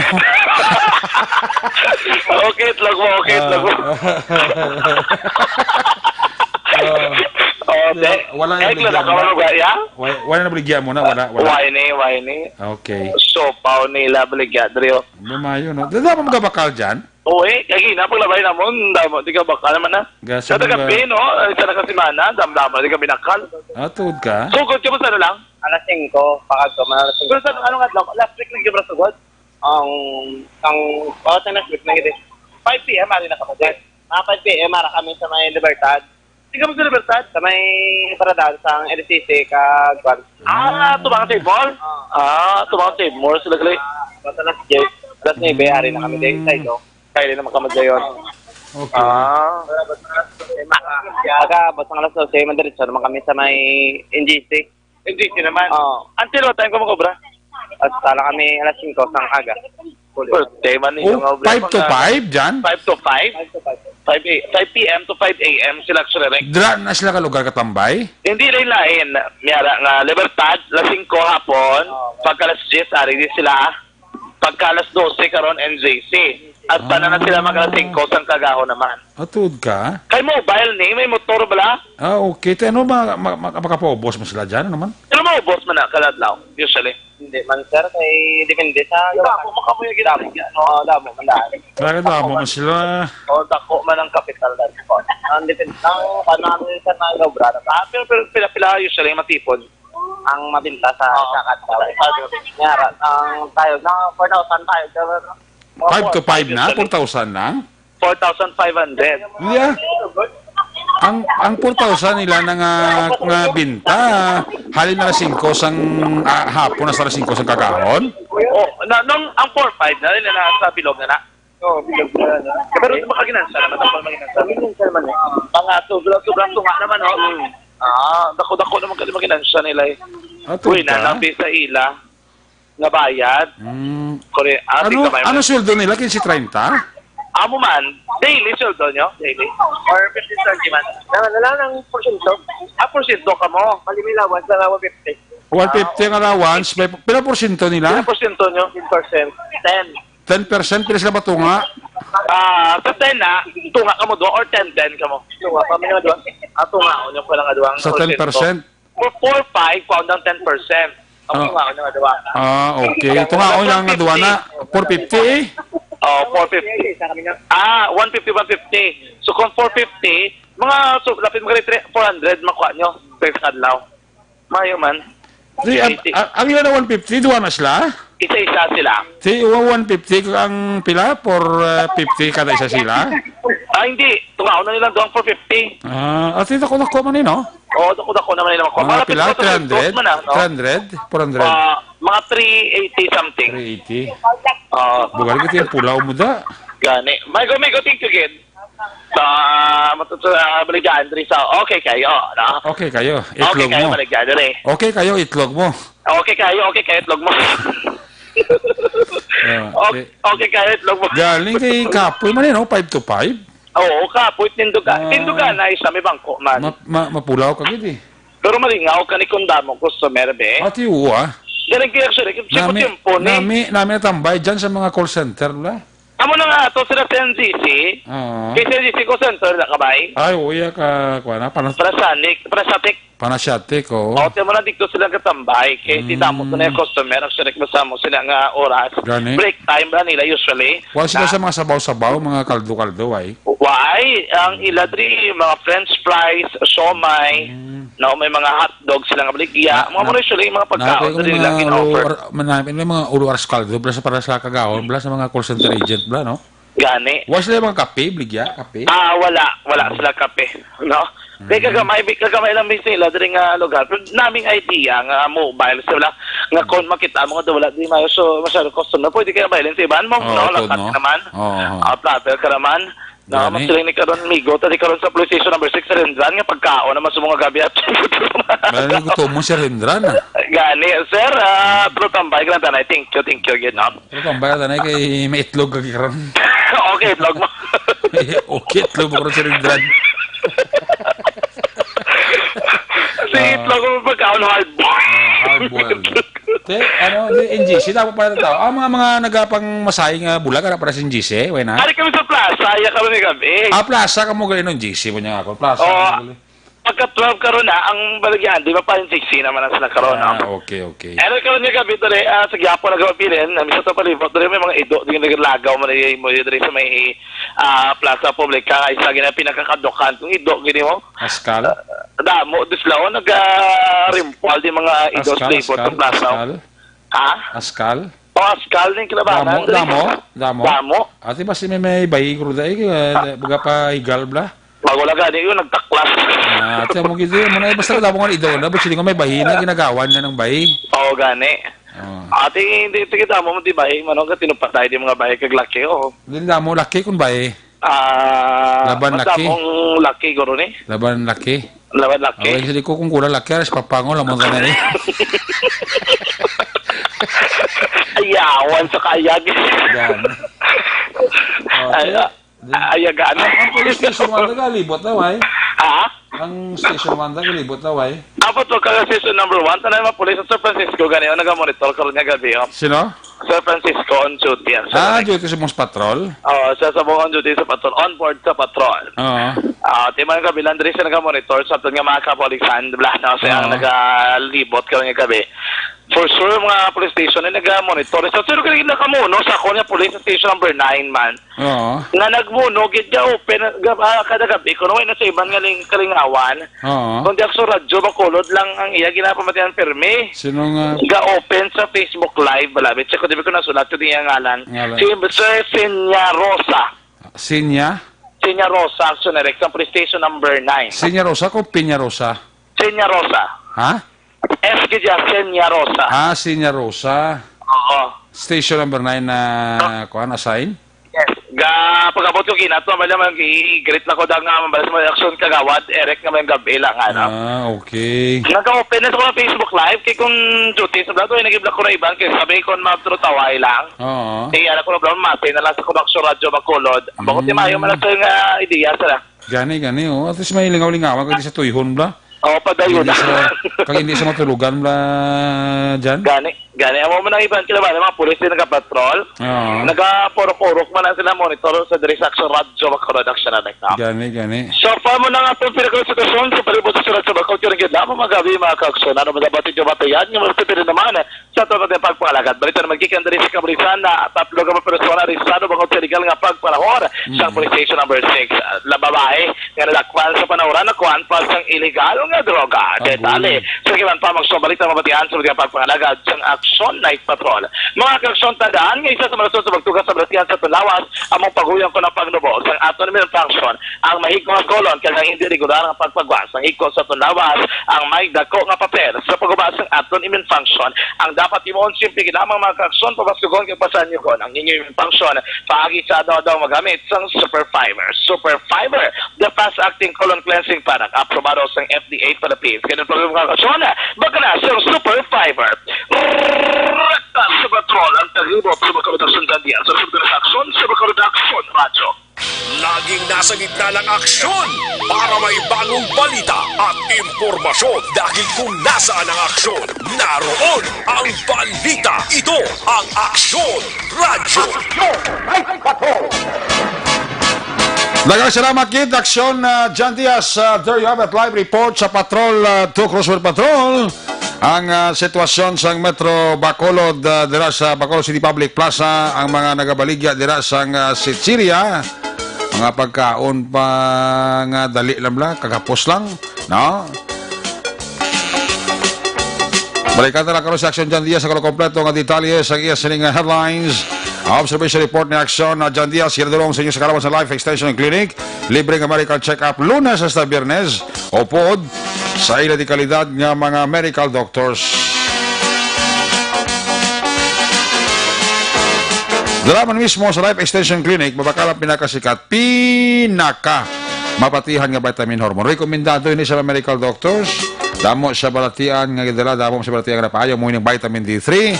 Okay itlog mo, okay itlog mo. Ah. Ah. O, Wala, te. wala na Egg lang baligyan mo na. Wala, wala na baligyan mo na, wala, wala. Why ni, why ni? Okay. Siopaw nila baligya, diri, o. Lumayo, no? Dada pa magabakal dyan? Oo, eh, kay gina, paglabay namon, damo, di ka bakal naman na. Gasa Kada na kape, ba? no? Ay, sa nakasimana, damdama, di ka binakal. Ah, tuod ka? Sugod ka mo sa ano lang? Alas singko, pakagto man alas singko. Pero sa ano nga adlaw? Last week lang yung sugod? Ang, ang, oh, sa next week na gid. Five P M, ari na kamo, sir. Mga five P M, ara kami sa may Libertad. Di kamo sa Libertad? Sa may paradahan sang L C C, kag, kwan. Ah, tubang sa mall? Ah, tubang sa mall sila, gali. Basta alas diyes, alas nuebe, ari na kami, day, sa ito. Kaya rin naman kamo dayon. Okay. Ah. Pagka, basta alas dose, man diretso naman kami sa may N G C. N G C naman? Oo. Until what time ka mag-obra? Basta lang kami alas singko sang aga. Birthday man ninyo Oh, nga obra, five to mga five dyan? Five to five? Five to five. Five A, five P M to five A M sila actually, like, Dra na sila ka lugar katambay? Hindi, lain-lain. Miyara nga, Libertad, alas singko hapon, Oo. Pagka alas diyes, ari din sila. Pagka alas dose, karon, N J C. At sana na sila Ah. mag alas singko sang kagahon naman. Atud ka? Kay mobile ni, may motor bala? Ah, okay. Te, ano, ma, ma, ma, makapaubos mo sila dyan, ano man? Pero maubos man na, kada adlaw, usually. Hindi man, sir, kay depende sa Damo, makamuya gid. Damo. Oo, damo man daan. Kaya damo man sila. O, dako man ang kapital dati po. Ang depende, ang, ano, ano yung sa mga obra na ba? Ah, pero, pero pila-pila usually matipon? Ang mabinta sa Oo. Sa kadlaw. Nga, ang tayo, na four thousand tayo, sir. Mga Five to four, five na? usually. Four thousand lang? Four thousand five hundred. Yeah. Ang, ang four thousand nila na nga, nga binta, halin na alas singko sang, ah, hapon, hasta alas singko sang kagahon? Oh, na, nung ang four five na rin na nasa bilog na na. Oo, bilog na, no? Pero makaginansya naman, ako makaginansya. Makaginansya naman, eh. Mga sobra, sobrang tunga naman, no? Mm. Ah, dako-dako naman kali makinansya nila, eh. Ah, Uy, tuta? Nanabi sa ila. Nga bayad. Mm. Kore-, ah, Ano, tigkamay ano man. Sweldo nila? Kinse treinta? Amo man, daily sweldo nyo? Daily? Or fifteen twenty man? Wala lang ang porsyento. Ah, porsyento ka mo? Bali, may allowance na one fifty. One fifty ang allowance. May, pila porsyento nila? Pila porsyento nyo? Ten percent. Ten. Ten percent, pila sila matunga? Ah, sa ten na, tunga ka mo doon or ten ten ka mo? Tunga pa, may nga doon. Ah, tunga, ano pa lang nga doon? Sa ten percent? For four five, kuha ang ten percent. Ang Ah. Tunga, ano nga doon? Ah, okay. Tunga, ano nga doon na? Four fifty? Oh, four fifty. Ah, one fifty, one fifty. So, kung four fifty, mga, so, lapit mga three, four hundred, makuha nyo. Per kadlaw. Mayo man. Di, ang, Eighty. Ang, ang ila na one fifty, duha na sila? Isa-isa sila. Di, wa-, one fifty ang pila? For, uh, fifty kada isa sila? Ah, hindi. Tungaon na nilang doang four fifty. Ah, at ito ko nakuha man, eh, no? Oo, dako-dako naman nila makuha. Mga Malapit pila? na to sa Three hundred? Dos man, ah, no? Three hundred? Four hundred? Ah, mga three eighty something. Three eighty. Oo. Bugal ka, yung pulaw mo da. Gani. Migo, migo, thank you, Gid. Sa, matut-, sa, Baligya Andres, sa, okay kayo, no? Okay kayo, Okay itlog kayo, mo. Baligya Andres. Okay kayo, itlog mo. Okay kayo, okay kayo, itlog mo. Ah, Ok-, eh, okay kayo, itlog mo. Galing kay kapoy man, eh, no? Five to five? Oo, kapoy, tindugan. Ah. Tindugan na isa, may bangko man. Ma-, ma-, mapulaw ka gid, eh. Pero malingaw ka ni kung damo customer, be. Ati, uwa. Galing kaya, actually, kasi Nami, timpo ni nami, nami natambay dyan sa mga call center, wala? Amo na nga ato sila sa N G C. Oo. Kay sa N G C ko center na kabay. Ay, uya ka, kuha na, panas- Parasanik, parasatik. Panasiatic, oo. O, tiyan mo na dito sila katambay. Kay di Mm. damo na yung customer. Actually, masamo sila nga oras. Gani. Break time ba nila usually? Kuha sila Na- sa mga sabaw-sabaw, mga kaldo-kaldo, ay. Why? Ang ila diri, mga french fries, siomay, Mm. no, may mga hotdog sila nga baligya. Na-, Mga na-, muna usually, mga na-, pagkaon na diri mga lang in-offer. Ulu-, ar-, manami, may mga ulu aras kaldo, bla sa para sa kagawon, bla sa mga call center agent, bla, no? Gani. Wa sila mga kape, baligya, kape? Ah, wala. Wala Mm. sila kape, no? Kay Mm. kagamay, kagamay lang mismo nila diri nga lugar. Pero naming idea nga mobile sila, nga Mm. kung makita mo nga wala di mayo, so, masyado customer, pwede kaya bailin sa iban mo, Oo, no? tod, Lakat no? naman. Oo, oo. Ah, travel ka naman. No, Gani. Mas siling ni karon, migo, tadi karon sa police station number six, Rendran, nga pagkaon naman sa mga gabi at Gani, gutom mo, Sir Rendran, ah. Gani, sir, ah, pero tambay ka lang, tanay. Thank you, thank you, gid, no? Pero tambay ka, tanay, kay may itlog ka karon. Okay, itlog mo. Okay, itlog mo karon, Sir Rendran. Si Ah. itlog mo pagkaon, hard boiled. Ah, hard boiled. Te, ano, di, N G C, dapat pala tao. Ah, mga, mga nagapang masahe nga bulag, ara para sa N G C, wala na? Ari kami sa plaza, iya kami ni gabi. Ah, plaza, kamo gali, no, N G C mo niya ako. Plaza, Oo. kamo gali. Pagka twelve karon na, ang Baligya Andres, mapaling N G C naman ang sila karon, Ah, no? okay, okay. Ano karon nga gabi, dali, ah, sa gihapon, nagapabilin, na misa to palibot, dali, may mga ido, di naglagaw man, eh, mo, dali sa may, ah, Plaza Publica, ay sa gina-, pinakakadukan, kung ido, gini mo? Askal? Ah, damo, di sila, oh, nag, ah, As-, rimpal, di mga ido, Askal, palibot, Askal, sa plaza. Askal? Ha? Askal? O, Pascal ning kilabanan, Damo, dali. Damo, damo. Damo. Ate, basi may, may bayi, kuro, dai, eh, baga pa higal, bla? Bago lang gani yun, nagtaklas. Ah, ate, amo gid, eh, mo na, eh, basta damo nga idaw na, basta di ko may bayi na ginagawan niya ng bayi. Oo, gani. Oo. Ate, hindi, ito kita mo, di bayi, mano, ka tinupatay di mga bayi, kag laki, oh. Hindi damo, laki kung bayi. Ah, Laban basta laki. Mong laki, guro ni. Laban laki. Laban laki. Away, hindi ko kung kula laki, aras papango, lamang ka na eh. Ayawan sa kayag. Yan. Oh, Ay, kaya, ah, din, ayagan. Ang, ang police station one, nagalibot na, why? Ha? Ang station one, nagalibot na, why? Apat po ka station number one, tanan mga police sa San Francisco, gani, oh, nagamonitor karon nga gabi, oh. Sino? San Francisco on duty, ang Ah, San duty sa mga patrol? Oo, siya sa mga on duty sa patrol, on board sa patrol. Oo. Ah, di man kabilang diri siya naga-monitor sa aton nga mga kapulisan, bla, no? Siya ang Oo. nagalibot karon nga gabi. For sure, mga police station na naga-monitor. Sa sure, kaya nakamuno sa ako nga police station number nine man. Oo. Nga nagmuno, gid ga open, ga, ah, kada gabi, kung wala na sa iban nga ling-, kalingawan. Oo. Kung di ako sa radyo, Bacolod lang ang iya ginapamatian permi. Sino nga? Ga-open sa Facebook Live, bala. Check ko, di ba ko nasulat ko di nga ngalan. Ngalan. Si Sir Senya Rosa. Sinya? Senya Rosa, Action Direct, sa police station number nine. Sinya Rosa o Pinya Rosa? Senya Rosa. Ha? S K J, Senya Rosa. Ah, Sinya Rosa. Oo. Station number nine na, Ah. kuan, assign? Yes. Ga, pag-abot ko, kinato, may lamang i-greet na ko da nga, mabalas mo yung action kagawad, Eric nga may gabi lang, ano. Ah, okay. Nag-open na sa mga Facebook Live, kay kung duty sa Blato, ay nag-block ko na iban, kay sabi ko, matrutaway lang. Oo. Eh, alam ko na, bro, mati na lang sa Kumakso Radyo Bacolod. Ang bakit Mm. yung mayo man lang sa nga idea, sila. Gani, gani, oh. At least may lingaw-lingawan, kag di sa tuyhon, bla. Oh, padayon Hindi na. sa, kag hindi sa matulugan, bla, dyan. Gani, gani. Amo man ang iban, kila ba, mga pulis din nagapatrol. Oo. Nagapurok-urok man lang sila monitor sa diri sa Action Radyo Bacolod, Action Direct, no? Gani, gani. So, pa mo na nga itong pinakang sitwasyon sa palibot sa Surat sa Bacol, kaya rin gid na, mga gabi, mga kaaksyon. Ano man dapat inyo matayan? Nga mas pipili naman, Sa aton natin pagpangalagad, balita na magkikan diri sa kapulisan na tatlo ka mga persona arestado bangod sa illegal nga pagpanahon sa Mm. police station number six. La babae nga nadakpan sa panahuran na kuan pa sang illegal nga droga. Agoy. Detalye sa iban pa mga balita mabatian sa mga pagpangalagad sang Action Night Patrol. Mga kaaksyon, tandaan nga isa sa mga rason sa pagtugas sa balatian sa aton lawas among paguyang kon ang pagnubo sang aton immune function, ang mahigko nga colon, kag ang hindi regular nga pagpagwa sang higko sa aton lawas, ang may dako nga papel sa pagguba sang aton immune function. Ang dapat himuon, simple gid lamang, mga kaaksyon, pabaskugon kag pasanyogon ang inyo immune function paagi sa adlaw-adlaw magamit sang Super Fiber. Super Fiber, the fast-acting colon cleansing product, aprobado sang F D A Philippines. Kaya problema, mga kaaksyon, baka na sang Super Fiber. Rekta sa patrol ang tagibot sa mga production sa diyan sa Super Action, sa mga production radyo. Laging nasa gitna ng aksyon para may bagong balita at impormasyon, dahil kung nasaan ang aksyon, naroon ang balita. Ito ang Aksyon Radyo. Daghang salamat gid, Aksyon, ah, John Diaz. Ah, there you have it, live report sa Patrol, ah, two Crossword Patrol. Ang, ah, sitwasyon sa Metro Bacolod, ah, dira sa Bacolod City Public Plaza, ang mga nagabaligya dira sa, ah, chichirya, mga pagkaon pa nga dali lang bla, kagapos lang, no? Balikan na lang karon sa Action John Diaz sa kompleto nga detalye sa iya sining, ah, headlines. Ang observation report ni Action, ah, John Diaz, ginadulong sa inyo sa kalaban sa Life Extension Clinic. Libre nga medical check-up Lunes hasta Biyernes. Upod sa ila di kalidad nga mga medical doctors. Dala man mismo sa Life Extension Clinic, mabakal ang pinakasikat, pinaka mapatihan nga vitamin hormone. Rekomendado ini sa mga medical doctors. Damo sa balatian nga gidala, damo sa balatian nga napaayo mo ining vitamin D three.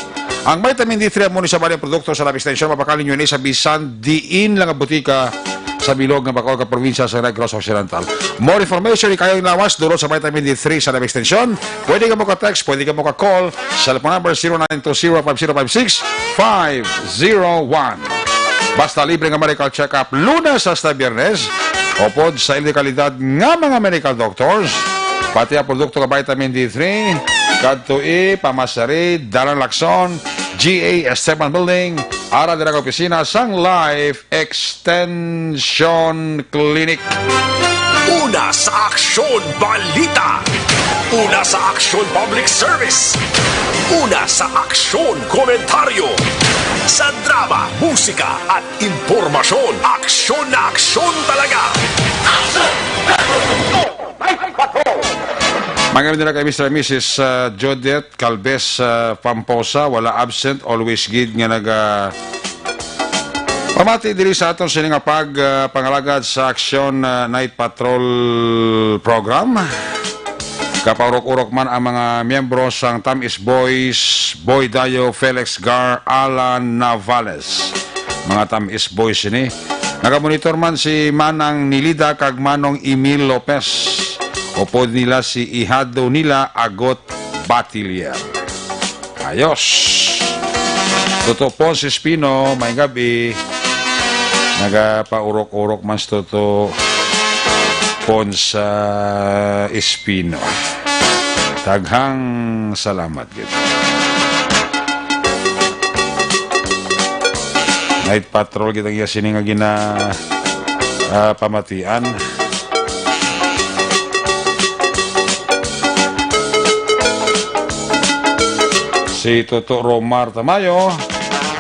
Ang vitamin D three amo ni sa mga produkto sa Life Extension, mabakal ninyo ini sa bisan diin lang nga butika sa bilog nga Bacolod nga probinsya sa Negros Occidental. More information, ikayong lawas, dulot sa vitamin D three sa Life Extension. Pwede ka mo ka-text, pwede ka mo ka-call. Cellphone number zero nine two zero five zero five six five zero one. Basta libre nga medical check-up Lunes hasta Biyernes. Upod sa ila di kalidad nga mga medical doctors. Pati ang produkto nga vitamin D three, Kadtoi, Pamasari, Dalan Lacson, G A Esteban Building, ara dira ka opisina sang Life Extension Clinic. Una sa Aksyon Balita. Una sa aksyon, public service. Una sa aksyon, komentaryo. Sa drama, musika, at impormasyon, aksyon na aksyon talaga. Action! Night Patrol! Mga nila kay Mister and Missus, uh, Jodette Calves, uh, Pamposa, wala absent, always gid nga naga pamati diri sa aton sini nga pag, ah, pangalagad sa Aksyon, ah, Night Patrol program. Kapaurok-urok man ang mga miyembro sang Tamis Boys, Boy Dayo, Felix Gar, Alan Navales. Mga Tamis Boys ini. Nagamonitor man si Manang Nilida kag Manong Emil Lopez. Upod nila si ihado nila Agot Batilier. Ayos. Toto Pons Espino, may gabi. Nagapaurok-urok man si Toto Pons, ah, Espino. Daghang salamat gid. Night patrol kita iya sini nga gina, ah, pamatian. Si Toto Romar Tamayo,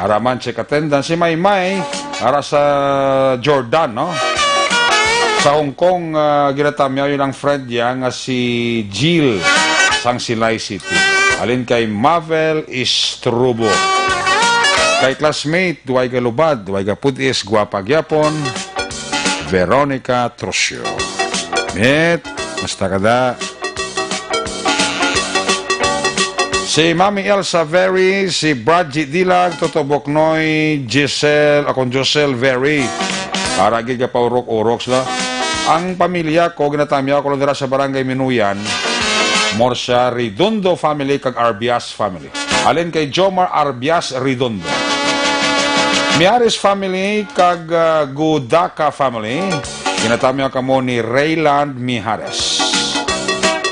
ara man check attendance. Si Maymay, ara sa Jordan, no? Sa Hong Kong, ah, ginatamyaw yun ang friend niya nga si Jill sang Silay City. Alin kay Mavel Istrobo. Kay classmate, duway ka lubad, duway ka pudis, gwapa gyapon. Veronica Trosio. Met, basta kada. Si Mami Elsa Very, si Bradji Dilag, Toto Boknoy, Giselle, akon Josel Very. Para gid ka paurok-urok sila. Ang pamilya ko, ginatamyaw ko lang dira sa Barangay Minuyan. Morsia Redondo family kag Arbias family. Alin kay Jomar Arbias Redondo. Miares family kag, ah, Gudaka family. Ginatamyaw kamo ni Rayland Mijares.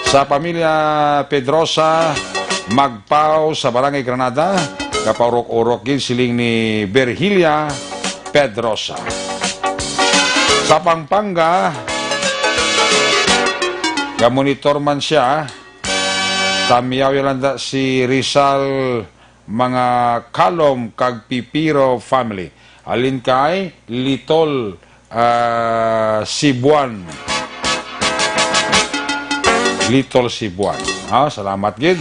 Sa pamilya Pedrosa, Magpao sa Barangay Granada, kapaurok-urok gid siling ni Virgilia Pedrosa. Sa Pampanga, gamonitor man siya, tamyaw yalanda si Rizal, mga Kalom kag Pipiro family. Alin kay Litol, ah, Sibuan. Litol Sibuan. Ha, salamat gid.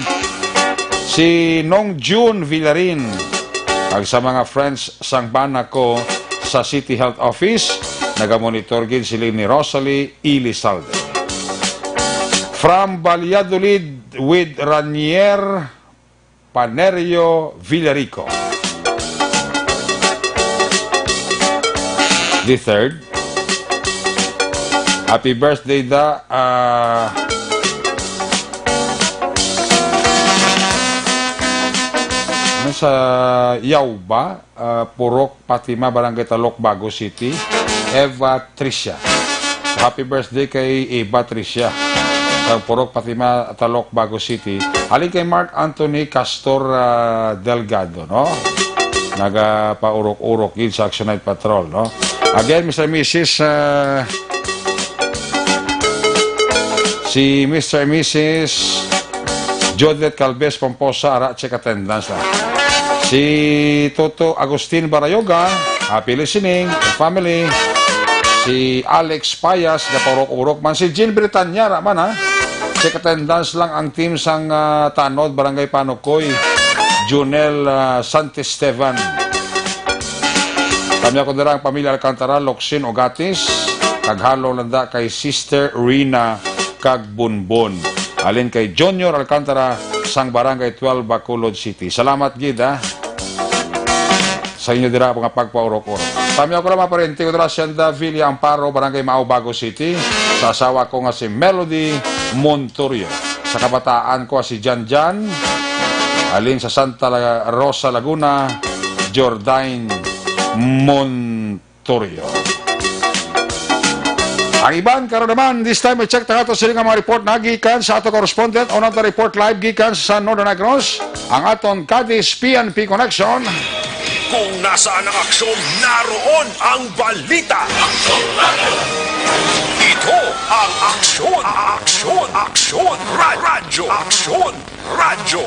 Si Nong June Villarin, kag sa mga friends sang bana ko sa City Health Office, nagamonitor gid siling ni Rosalie Elizalde. From Valladolid with Ranier Panerio Villarico the third. Happy birthday, da, ah, ano sa Yaw ba? Ah, Purok Fatima, Barangay Talok, Bago City, Eva Tricia. Happy birthday kay Eva Tricia. Sa Purok Fatima, Talok, Bago City. Halin kay Mark Anthony Castor, ah, Delgado, no? Nagapaurok-urok gid sa Action Night Patrol, no? Again, Mister and Missus, ah, si Mister and Missus Jodette Calves Pomposa, ara, check attendance na. Si Toto Agustin Barayoga, happy listening, and family. Si Alex Payas, napaurok-urok man. Si Jean Britanya, ra man, ha? Check attendance lang ang team sang, ah, Tanod, Barangay Panukoy. Junel, ah, Santisteban. Kami ako dira ang pamilya Alcantara, Locsin, Ogatis, kag halong landa kay Sister Rina kag Bunbon. Alin kay Junior Alcantara sang Barangay twelve, Bacolod City. Salamat gid, ha, sa inyo dira nga pagpaurok-urok. Kami ako lang mga parente ko dira, Hacienda Villa Amparo, Barangay Mao, Bago City, sa asawa ko nga si Melody Montorio. Sa kabataan ko si Jan Jan, alin sa Santa La-, Rosa, Laguna, Jordan Montorio. Ang iban karon naman, this time, i-check ta ato sila nga mga report na gikan sa ato correspondent, unang ta report live gikan sa Northern Negros, ang aton Cadiz P N P Connection. Kung nasaan ang aksyon, naroon ang balita. Ito ang aksyon, aksyon, Aksyon Radyo. Aksyon Radyo.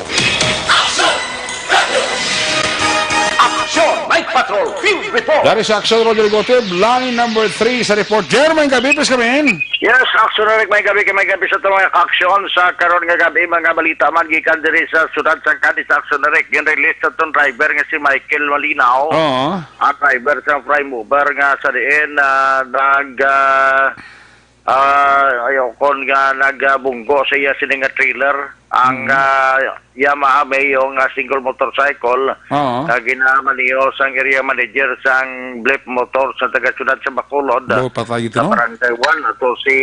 Aksyon! Night Patrol Field Report! Dari sa Aksyon Rodrigo Tib, line number three sa report. Jer, may gabi, please come in. Yes, Aksyon Rick, may gabi kay may gabi sa mga kaaksyon sa karon nga gabi, mga balita man gikan diri sa siyudad sa Cadiz. Aksyon Rick, gin-release sa tong driver nga si Michael Malinaw. Oo. Ang driver sa prime mover nga sa diin, ah, nag, ah, ah, ayaw kon nga nagbunggo sa iya sini nga trailer. Ang, Mm. ah, Yamaha Meo nga single motorcycle Oo. nga ginamaniho sang area manager sang Blip Motor sa taga siyudad sa Bacolod, Bo, patay ito, sa no? Barangay one, ato si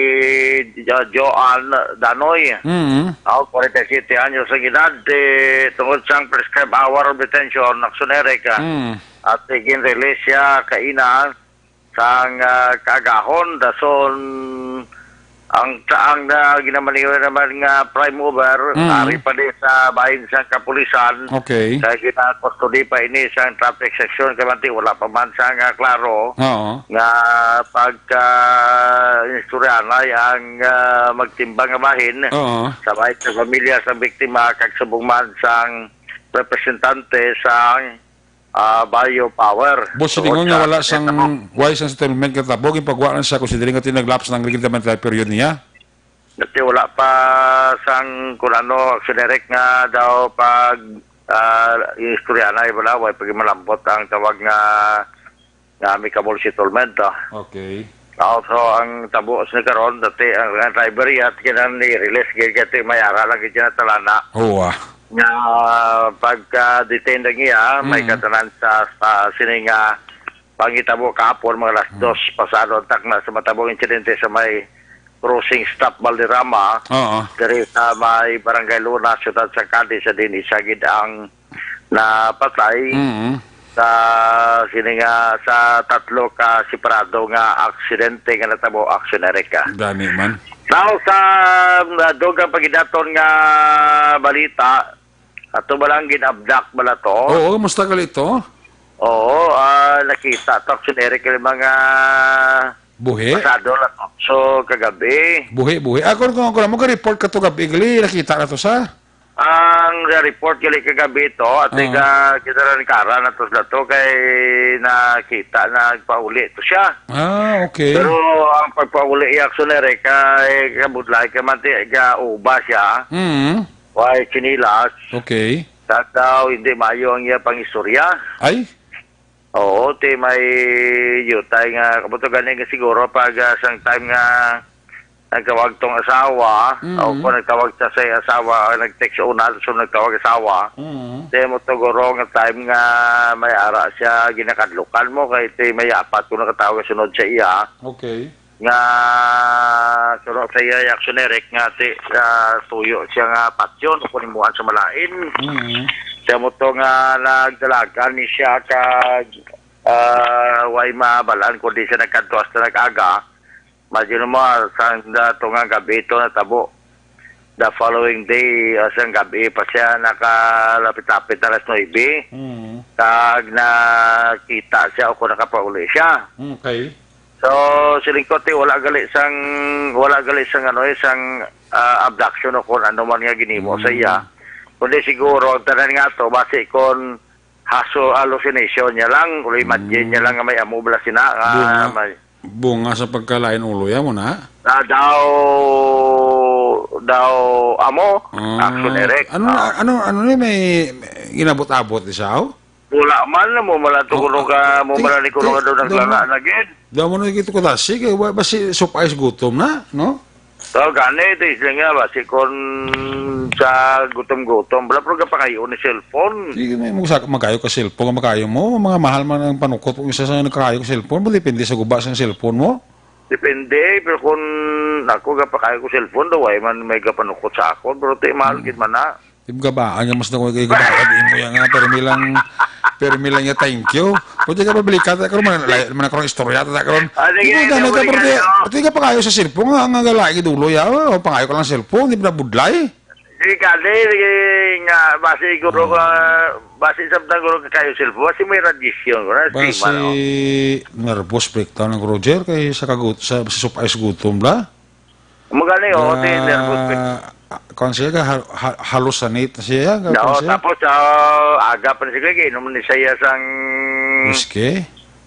Jo-, Joan Danoy. Mm. Aw, forty-seven anyos ang edad, eh, tungod sang prescribed hour of detention, Aksyon Rick, ah, Mm. at gin-release siya kaina sang, ah, kaagahon, dason ang, ang, ah, ginamaniho naman nga prime mover, Mm. ari pa di sa bahin sang kapulisan. Okay. Kay ginakustodi pa ini sang traffic section, kay manti wala pa man sang, ah, klaro Oo. nga pagka-istoryanay ang, ah, magtimbang nga bahin Oo. sa bahin sa pamilya sang biktima kag subong man sang representante sang, ah, Bio Power. Boss, Tungod silingon nga sa wala sang, wala sang settlement nga tabo, ginpagwa lang siya kung siling nga tinaglaps ng regular period niya. Dati wala pa sang kung ano, Aksyon Rick, nga daw pag, ah, istorya na, wala, way pag malambot ang tawag nga, nga amicable settlement, ah. Okay. Also, ang tabo sa karon, dati ang, ang driver yat, kinang ni-release, gid kati may ara lang gid na talana. Oo, ah. Nga, ah, pagka-detain lang iya, may Mm. katanan sa, sa sining, ah, pangitabo kahapon, mga alas Mm. dos, pasado ang takna sa matabong insidente sa may crossing stop Valderrama, Oo. diri sa may Barangay Luna, Siyudad sa Cadiz, sa din isa gid ang napatay Mm. sa sini nga, sa tatlo ka separado nga aksidente nga natabo, Aksyon Rick. Gani man. Now, sa, uh, dugang pagidaton nga balita, ato ba lang gin-abduct bala to? Oo, musta gali to? Oo, ah, nakita to, Aksyon Rick, yung mga Buhi? pasado lang so kagabi. Buhi, buhi. Ako, kung ako lang, mag-report ka to gabi, gali, nakita na to sa? Ang report gali kagabi to, at Ah. ka, kita rin kara na to sila to, kay nakita, nagpauli to siya. Ah, okay. Pero ang pagpauli, Aksyon Rick, kay kabudlay, kay manti, ga uba siya. Mm. Way chinilas. Okay. Sa daw, hindi maayo ang iya pangistorya. Ay? Oo, ti may yutay nga, kabuto gani nga siguro pag, ah, sang time nga nagtawag tong asawa, Mm. o kung nagtawag siya sa asawa, nag-text una, so nagtawag asawa, Mm. ti mo to guro nga time nga may ara siya, ginakadlukan mo, kay ti may apat ko nakatawag sunod sa iya. Okay. Nga suno sa iya, Aksyon Rick, nga ti, ah, tuyo siya nga patyon o kunimuan sa malain. Mm. Siya mo to nga nagdalagan ni siya kag, ah, way mabalaan kundi siya nagkadto hasta nag-aga. Imagine mo, ah, sang dato nga gabi ito natabo. The following day, ah, sang gabi pa siya nakalapit-lapit na alas nuebe. Mm. Kag nakita siya o kung nakapauli siya. Okay. So, siling ko, ti, wala gali sang, wala gali sang, ano, eh, sang, ah, abduction o kung ano man nga ginimo sa iya. Mm. Kundi siguro, ang tanan nga to, basi kon haso-, hallucination niya lang, o imagine niya Mm. lang nga may amo bala sina, nga Bunga, may bunga sa pagkalain ulo, ya mo na? Ah, daw, daw amo, Ah, Aksyon Rick. Ano na, Ah. ano, ano ni may, may ginabot-abot ni Sao? Wala man, mo man lang to Oh, kuno ka, ah, mo ti-, man lang ni kuno ti-, ka daw damo, naglala na gid. Damo na gid ko dasi, kay wa ba si supay sa gutom na, no? So, gani, ti, sila nga, basi kon sa gutom-gutom, wala, pero kapangayo ni cellphone. Sige, may mo sa, magayo ka cellphone, magayo mo, mga mahal man ang panukot, kung isa sa nagkakayo ka cellphone, mo depende sa guba sa cellphone mo. Depende, pero kung ako gapakayo ko cellphone, daw, ay man may gapanukot sa akon, pero ti, mahal Mm. gid man na. Di ba gabaan nga mas dako kay gabaan di mo yan nga, pero milang, pero milang ya, thank you. Pwede ka pabalikan, ta karon man, lay-, man ako ng istorya, ta karon. Ah, sige, Di ba, sige, dami ka, sige, pero di, ano? Pwede ka pangayo sa cellphone, nga, nga galay, dulo, ya, oh, pangayo ka lang cellphone, di ba nabudlay? Sige, kali, sige, nga, basi siguro Oo. ka, basi sa tang guro ka kayo cellphone, basi may radiation, ko na, Basi stima, no? nervous breakdown ng Roger, kay sa kagut-, sa, sa supay sa gutom, bla? Amo gani, oh, ti nervous ka. Ah, kung siya, ga-, ha-, ha-, hallucinate na siya, ga-, No, kung siya. Tapos, ah, aga pa na siya, kay inom ni siya sang, Whiskey?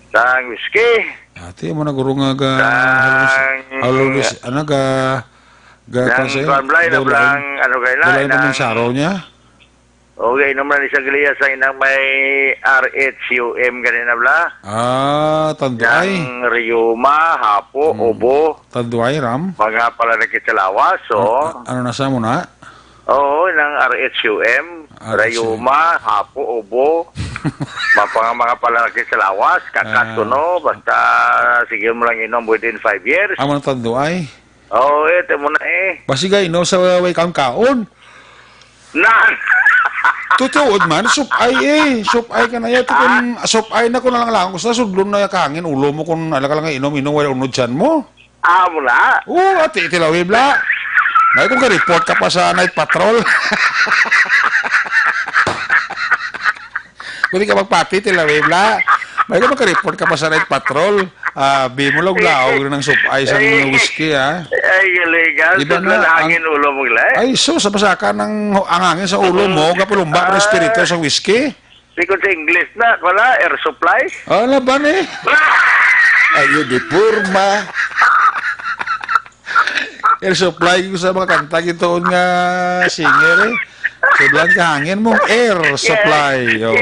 Sang whiskey. Ate, mo na guro nga ga-, Sang hallucis-, hallucis-, ano, ga-, ga-, Sang kung siya, kuwan, Blay, na dulay, blang, ano kayo na, dulay na nang mansaro niya? Okay, naman isang liya sa inang may R H U M ganina, bla? Ah, tanduay. Yang riyuma, hapo, Hmm. ubo, Tanduay, Ram? Mga palanakit sa lawas, so. A-, ano na sa mo na? Oo, nang R H U M, R H U M. Rayuma, hapo, ubo, mga, mga palanakit sa lawas, kakas, Ah. kuno, basta sige mo lang inom within five years. Amo na tanduay? Oo, eh, tamo na eh. Basi gay, no, sa way kaon-kaon. Na. Tutuod man, supay eh. Supay ka na yan. Ti kun Ah? supay na kun alang-alang ko sa sudlon na kangin, ulo mo kun ala ka lang inom-inom, wala unod siyan mo. Ah, mo na. Oo, ati, tilawib la. May kung ka-report ka pa sa night patrol. Kung di ka magpati, tilawib la. May kung maka-report ka pa sa night patrol. Ah, bi mo lang, laog rin ng supay sa Ay. Whiskey, ha? Ay, galing ka. Di ba Sudlan nga, ang hangin ulo mo, gila, eh. Ay, sus, sa pasaka ng ang hangin sa ulo mo, Mm. kapalumba pa ng Ah. espiritu sa whiskey. Di ko sa English na, wala, air supply. Ah, laban, eh. Ayo, di porma. Air supply ko sa mga kanta, gituon nga singer, eh. Sudlan ka hangin mo, air Yes. supply. Oh.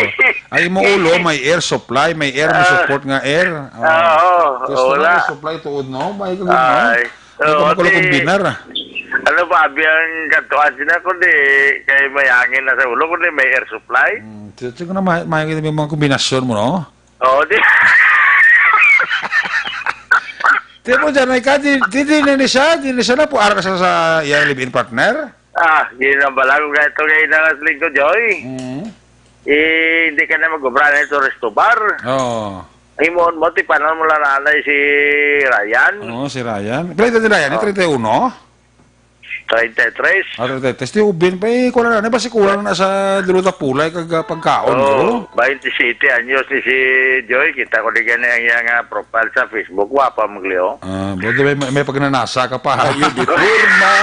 Ay, mo ulo, may air supply, may air mo Ah. support nga air. Oh. Oo, Gusto wala. Mo supply tuod, no? May ka, no? Ay. Hindi ka Oo, makulo di, kombinar, ah. Ano ba, abi ang kantuan sila, kundi kay may hangin na sa ulo, kundi may air supply? Hmm, ti-, ti-, ko na ma-, ma-, yung mga kombinasyon mo, no? Oo, di. Di mo dyan, ay ka, di, di, di na ni siya, di na siya na po, ara ka sa, sa iyang live-in partner? Ah, di na bala ko kaya ito kay Nangas Lingkod, Joy. Mm. Eh, hindi ka na mag-obra na ito, resto bar. Oo. Himuon mo, ti panon mo lang nanay si Ryan. Oo, si Ryan. Pila edad ni Ryan? Oh. Treinta y uno? Treinta y tres. Ah, treinta y tres. Ti ubin pa, eh, kulang na. Basi kulang na sa dulot na pulay kag, ah, pagkaon, Oh, bro. Twenty-seven anyos ni si Joy. Kita ko di gani ang iyang, ah, profile sa Facebook. Wapa, maglio. Ah, buti may, may pagnanasa ka pa. Ayo, di porma.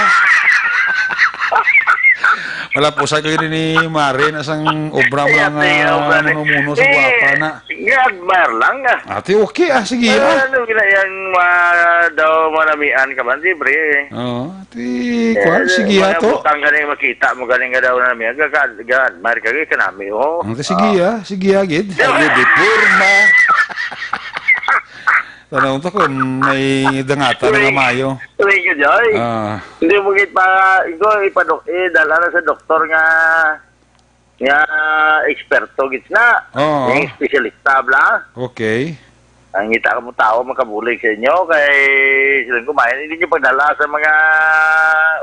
Wala po sa kayo ni Mare na sang obra mo Ay, nga ate, obra ni manuno sa Eh, guwapa na. Nga admire lang, ah. Ate, okay, ah. Sige, Ah, ah. Ano gina yang ma-, daw manamian ka man, di, bre? Oo, ate, Eh, kwan, sige, mga ato. Butang ganing makita mo, ganing nga daw namian, ga-, ga-, ga-admire ka, ga-, kanami, oh. Ate, sige, Ah. ah. Sige, ah, gid. Ayo, di porma. Tanong to kung may dangatan nga Uy. Mayo. Uy, ka, Joy. Ah. Hindi mo gid pa, ikaw, ipadok-, eh, dala na sa doktor nga nga eksperto gid na. Oo. Nga espesyalista, bla. Okay. Ang kita ka mo tao makabulig sa inyo, kay sila kumain, hindi nyo pagdala sa mga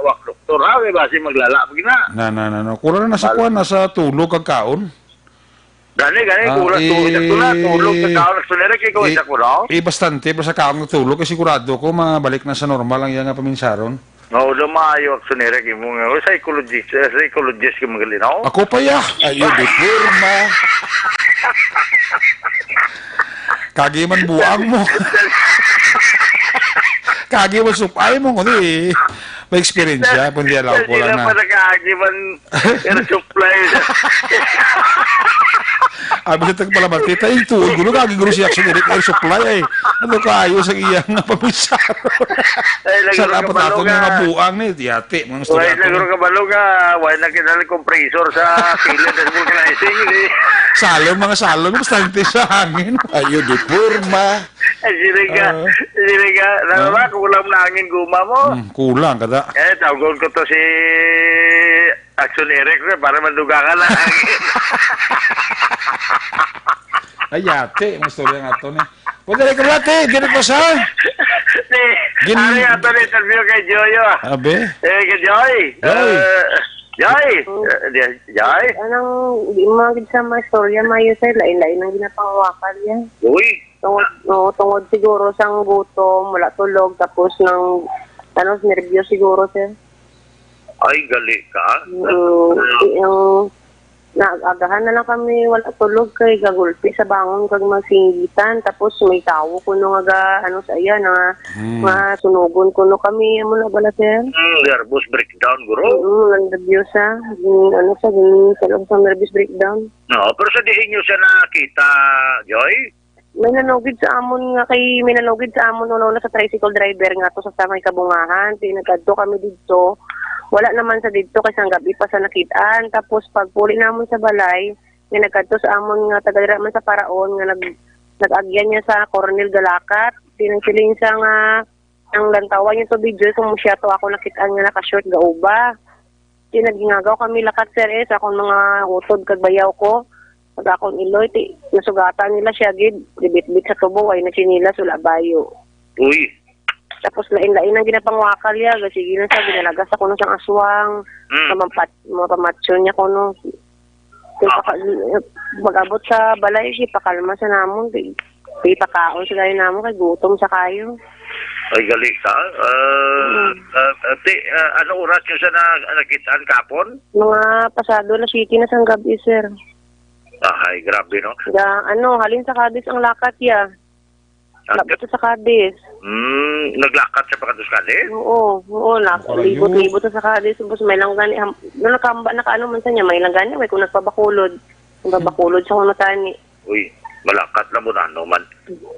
wak doktor, ha? Kay basi maglala pa gina. Na, na, na, na. Kulang na sa Bal- kuwan, nasa tulog kag kaon. Gani, gani, Ah, kulang, tulog, i-, sakto na, tulog, sa kaon, sa tulog, ikaw, i-, isa ko, no? I-, bastante, basta kaon, tulog, kay sigurado ko, mabalik na sa normal ang iya nga paminsaron. Mao daw maayo, Aksyon Eric, imo nga, oh, psychologist, eh, psychologist ka magaling, no? Ako pa, ya. Ayo, di porma. Kagi man buang mo. Kagi man supay mo, kundi may experience siya, kundi alaw ko Hindi lang na na. Pala kagi man Air supply. Abi sa tagpalaman, tita, yung tuon ko, nung kagiguro si Action Eric, air supply, ay. Ano kaayo sa iya nga pamisaron? Ay, lagi Sa rin dapat kabalo ato nga nga. Buang ni, tiyati, mga Wala istorya na ko. Guro kabalo nga, wala na kinala compressor sa pilit at vulcanizing, eh. Salon, mga salon, basta hindi sa hangin. Ayo, di porma. Ay, sili ka, Ah. Sili ka. Ah. Nalala, kulang na hangin guma mo. Hmm, kulang, kada. Eh, tawgon ko to si Action Eric, sir, para madugangan na. Ay, yate, ang istorya nga to, ni. Pwede rin ka, yate, dito ko sa Ni, Gin- Ari, ato na interview kay Joy, oh. Abe? Eh, kay Joy. Joy. Eh, Joy. Eh, di-, Joy. Anong, di mo gid sa mga istorya, mayo, sir, lain-lain ang ginapangawakan niya. Uy. Tungod, oo, tungod siguro sang gutom, wala tulog, tapos nang, ano, nervyo siguro, sir. Ay, gali ka. Mm, yung Naagahan na lang kami, wala tulog kay gagulpi sa bangon kag magsinggitan. Tapos may tawo kuno nga ga, ano sa iya, na Hmm. nga sunugon kuno kami, amo na bala, sir. Hmm, nervous breakdown, guro? Mm, ang nervyosa. Mm, ano sa, mm, talaga sa nervous breakdown. No, pero sa diin nyo siya nakita, Joy? May nanugid sa amon nga kay, may nanugid sa amon una-una sa tricycle driver nga to sa, sa may Kabungahan. Di nagkadto kami didto. Wala naman sa didto kay sang gabi pa sa nakitaan. Tapos pagpuli namon sa balay, nga nagkadto sa amon nga taga dira man sa Paraon nga nag nag-agyan niya sa Coronel Galakat. Siling-siling siya nga ang lantawan niya to video kung siya to ako nakitaan nga naka-short gauba. Di nagingagaw kami lakat, sir, eh, sa akong mga utod kag bayaw ko. Pag akong iloy, ti, nasugatan nila siya gid, gibitbit sa tubo, way na sinilas, wala bayo. Uy. Tapos lain-lain ang ginapangwakal niya, ga sige na siya, ginalagas ako na sang aswang, Mm. sa mampat, mga pamatyon niya kuno. Kay Ah. paka-, pag-abot sa balay, si pakalma sa namon, di, di pakaon sa gayon namon, kay gutom sa kayo. Ay, gali ka. Ah, Mm. ah, ate, ah, ano oras nyo siya na, nakitaan kapon? Mga pasado na siyete na sang gabi, sir. Ay, grabe, no? Ga, ano, halin sa Cadiz ang lakat ya. Ah, Labot sa Cadiz. Mm, naglakat siya pa kadto sa Cadiz? Oo, oo, na, Nakalayo. libot-libot sa Cadiz. Tapos may lang gani, ham-, no, nakamba, nakaano man sa niya, may lang gani, may kung nagpabakulod. Nagpabakulod sa kuno tani. Uy, malakat na mo na, ano man.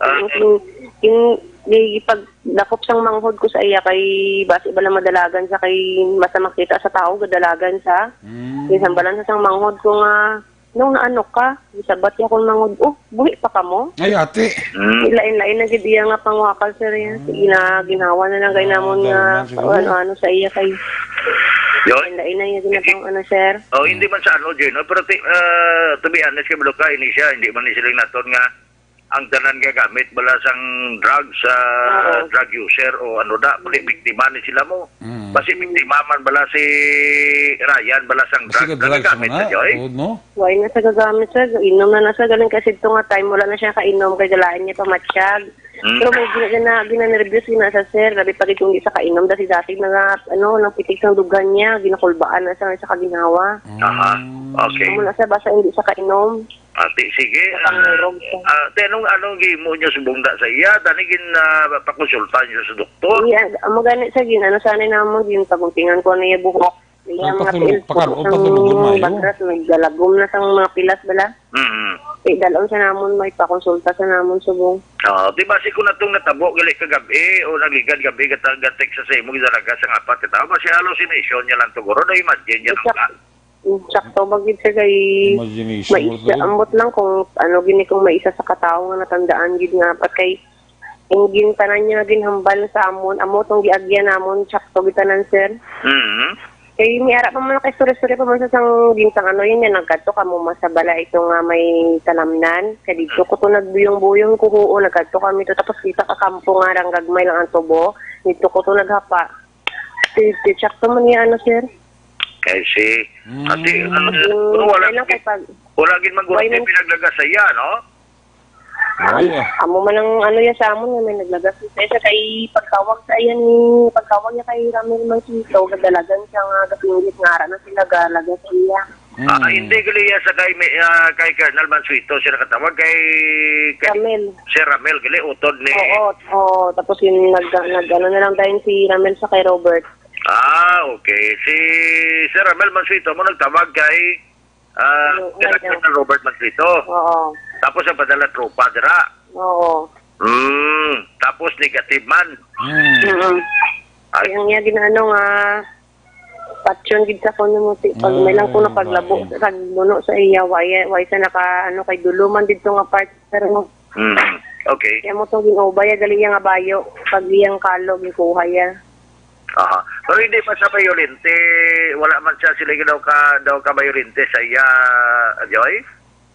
Ah, Yung, yung, yung, yung pagdakop sang manghod ko sa iya kay basi bala madalagan sa kay basta makita sa tao, gadalagan sa. Mm. Yung sambalan sa sang manghod ko nga, "Nung naano ka?" Sabat niya akong manghod, "Oh, buhi pa ka mo?" Ay, ate. Mm. Lain-lain na gid iya nga pangwakal, sir, yan. Sige na, ginawa na lang kay Ah, namon dahil nga man siguro. ano-ano sa iya kay Yun. lain-lain na iya ginapang ano, sir. Oh, hindi man sa ano, Jay, no? Pero ti-, ah, to be honest, kay Balo ka, ini siya, hindi man ni siling naton nga ang tanan nga gamit bala sang drugs, ah, Oo. drug user o ano da, pati Mm. biktima ni sila mo. Mm. Basi biktima man bala si Ryan, bala sang Basi drug. ka drugs Nagagamit man na, na, Joy? Oo, no? Why na sa gagamit, sir? Inom na na, sir. Galing kasi ito nga time, wala na siya kainom, kay galain niya pa matsyag. Mm. Pero may gina-, gina-, ginanervyos, gina sa sir. Labi pa gid kung di sa kainom, dati-dati na nga, ano, nang pitik sang dughan niya, ginakulbaan na sa, sa kaginawa. Aha. Mm. Okay. Amo na, sir, basta hindi sa kainom. Ate, sige. Sa pangurog, sir. Ah, ate, anong, anong gihimo niyo subong da sa iya? Dani gin, ah, pakonsulta niyo sa doktor? Iya, amo gani, sir, gin-, ano, sanay namon, gin-, paguntingan ko ano iya buhok. Iya, Ang mga patulog, tiil, pakaroon, puro sang patulugon, mayo. Bagras, may galagom na sang mga pilas, bala. Mm. Eh, dalon sa namon, may pakonsulta sa namon subong. Ah, di ba, si kung natong natabo, gali ka gabi, o nagligad gabi, gata-, gatek sa sa imo, gidalaga sa apat ka tawo, basi hallucination niya lang to, guro, na-imagine niya lang Exact-, ka. Sakto ba gid, sir, kay Imagination mo maisa, to. Ambot lang kung ano gini, kung maisa sa katawo nga natandaan gid nga apat kay ang gintanan niya ginhambal sa amon, amo tong giagyan namon, sakto gid tanan, sir. Mhm. Kay may ara pa man, kay istorya-istorya pa man sa sang gintang ano, yun yan, nagkadto kamo man sa balay ito nga may talamnan. Kay dito ko to nagbuyong-buyong ko, huo, nagkadto kami to, tapos kita ka kampo nga, ranggagmay lang ang tubo. Dito ko to naghapa. Ti-, ti-, sakto man niya, ano, sir? I see. Mm. Ate, ano, Mm, pero wala, kailan kay pag-, wala gid man guro why nang pinaglaga sa iya, no? Wala. Amo man ang, ano, ya sa amon nga may naglagas sa isa kay pagtawag sa iya ni, pagtawag niya kay Ramil Mansito, gadalagan siya nga gapinggit nga ara na sila galaga sa iya. Ah, Mm. hindi gali iya sa kay, may, ah, kay Colonel Mansueto siya nakatawag, kay, kay Ramil. Si Ramil gali, utod ni Oo, oo. Tapos yung nag-, nag-, ano na lang tayo si Ramil sa kay Robert. Ah, okay. Si Sir Ramel Mansueto mo nagtawag kay, ah, Oo, kay ano. Colonel Robert Mansueto. Oo. Tapos ang padala tropa dira. Oo. Hmm, tapos negative man. Hmm. Mm-mm. Ay. Kaya nga ginano nga, patyon gid sa kuno mo, ti-, pag may lang kuno Ay, paglabo, bae. Pagbuno sa iya, waya, way sa naka, ano, kay dulo man dito nga part, pero mo. Hmm. Okay. Kaya mo to ginubay, gali iya nga bayo, pag iyang kalo, gikuha iya. Aha. Pero hindi pa sa bayolente, wala man siya sila daw ka, daw ka bayolente sa iya, Joy?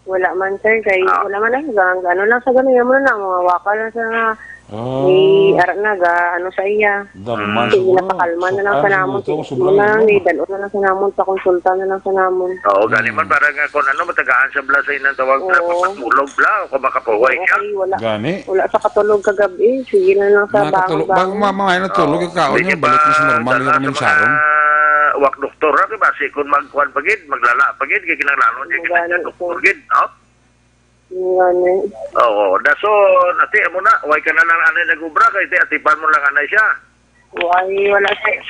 Wala man, sir, kay Ah. wala man lang, gang-, ano lang sa ganun, yan mo na, mga waka lang sa nga, Ah. eh, ara na, ga, ano sa iya. Dalman Sige, siguro. napakalman na lang sa Sukan namon, siguro, sige, sukan wala lang, siguro. eh, dalo na lang sa namon, pakonsulta na lang sa namon. Oo, gani man, Mm. para nga kung ano, matagaan sa bla sa inang tawag, Oo. para mapatulog bla, o kung makapahuway Oo, siya. kay wala. Gani. Wala sa katulog kagabi, sige na lang sa Mga katulog, bangon-bangon. bang ma-, mga natulog Oo. ang kaon Sige niya, balik na sa pa, normal, dala yun sa naman mga, sarong. wa doktor na, kay basi kung magkuan pa gid, maglala pa gid, kay kinahanglanon niya Magana kinahanglan doktor ito. gid, no? Ngani. Oo, dason, ati, amo na, way ka na lang anay nag-obra, kay ti, atipan mo lang anay siya. Way, wala, sir.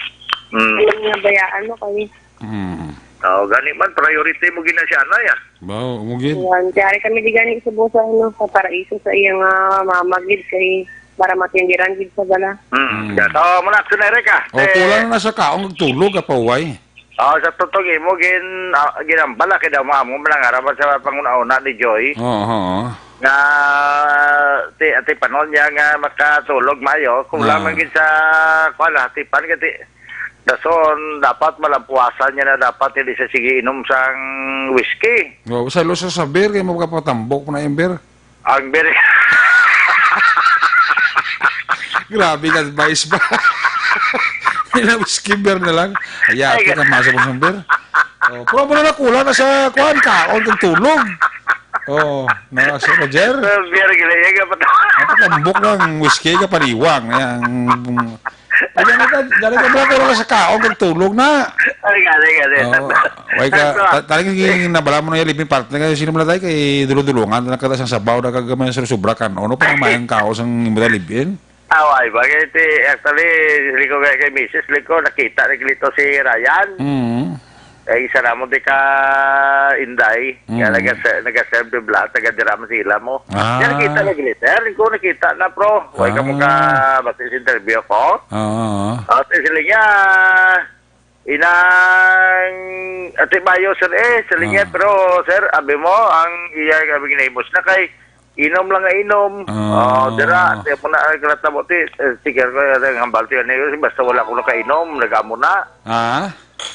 Hmm. Alam nga bayaan mo kay Mm. Oo, gani man, priority mo gina siya, anay, ah. Ba, mo gid. Yan, kaya kami di gani sa busa, ano, sa paraiso sa iyang, ah, mama gid kay para matindiran gid sa bala. Hmm. Hmm. Yan. So, muna, action na, Eric, ah. O, Eh, kulang na sa kaon, tulog, apa, way? Oh, sa tutong imo, gin-, ah, ginambala kay daw mo, amo man ang araman sa panguna-una ni Joy. Oo, oo. Nga, ti-, atipanon niya nga makatulog maayo. Kung Ah. lamang gid sa, kuwan, atipan ka, ti-, dason, dapat malampuasan niya na dapat hindi siya sige inom sang whiskey. Wa, sa lo sa saber, kay magkapatambok na yung beer. Ang very Grabe ka advice ba? Ilang skimmer na lang. Ay, Ay, ate ka, masa mo sumber. Oh, pero mo na nakula na sa kuan, kaon kag tulog. Oh, na si Roger. Ang very gila, yung kapatid. Ang tambok lang, whiskey ka paniwang. Yan. Ay, yan, yan, yan, yan, yan, yan, sa kaon kag tulog na. Ay, galing, galing. Oo. Way ka, Sakto, ah. ta-, talagang yung nabala mo na yung living partner, kaya sino mo na tayo, kay dulong-dulungan, na kada sang sabaw, na kag may sobra kan, ano pa ang mayang kaos ang imo na live-in? Away, bagay ti, actually, liko kay, kay misis, liko, nakita ni Glito si Ryan. Mm. Eh, isa na mo di ka Inday. Nga Mm. naga-, naga-serve di bla, taga dira man sila mo. Ah. Yan, nakita ni Glito. Yan, liko, nakita na, pro. Way ka mo ka, Ah. basta sa interview ko. Oo. At sila niya, inang, ati bayo, sir, eh, sila niya, Ah. pero, sir, abi mo, ang iya, abi, ginahimos na kay, inom lang nga inom. Ah. Oh, dira, ati mo na, ay, kinatabo, ti, eh, sige, ko, ang hambal, ti, ano, basta wala ko nakainom, nagamo na. Ah?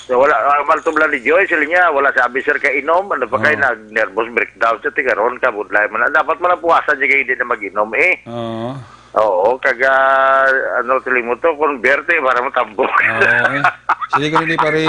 So, wala, ang hambal to, bla ni Joy, sila niya, wala sabi, sir, kainom, ano pa kay, Oh. nag-nervous breakdown, sa ti, karon, kabudlay mo na. Dapat man ang puwasan niya kay hindi na mag-inom, eh. Oo. Oo, kag, ah, ano, tuloy mo to, converte para matambok. Oo, eh. Sige ko ni pare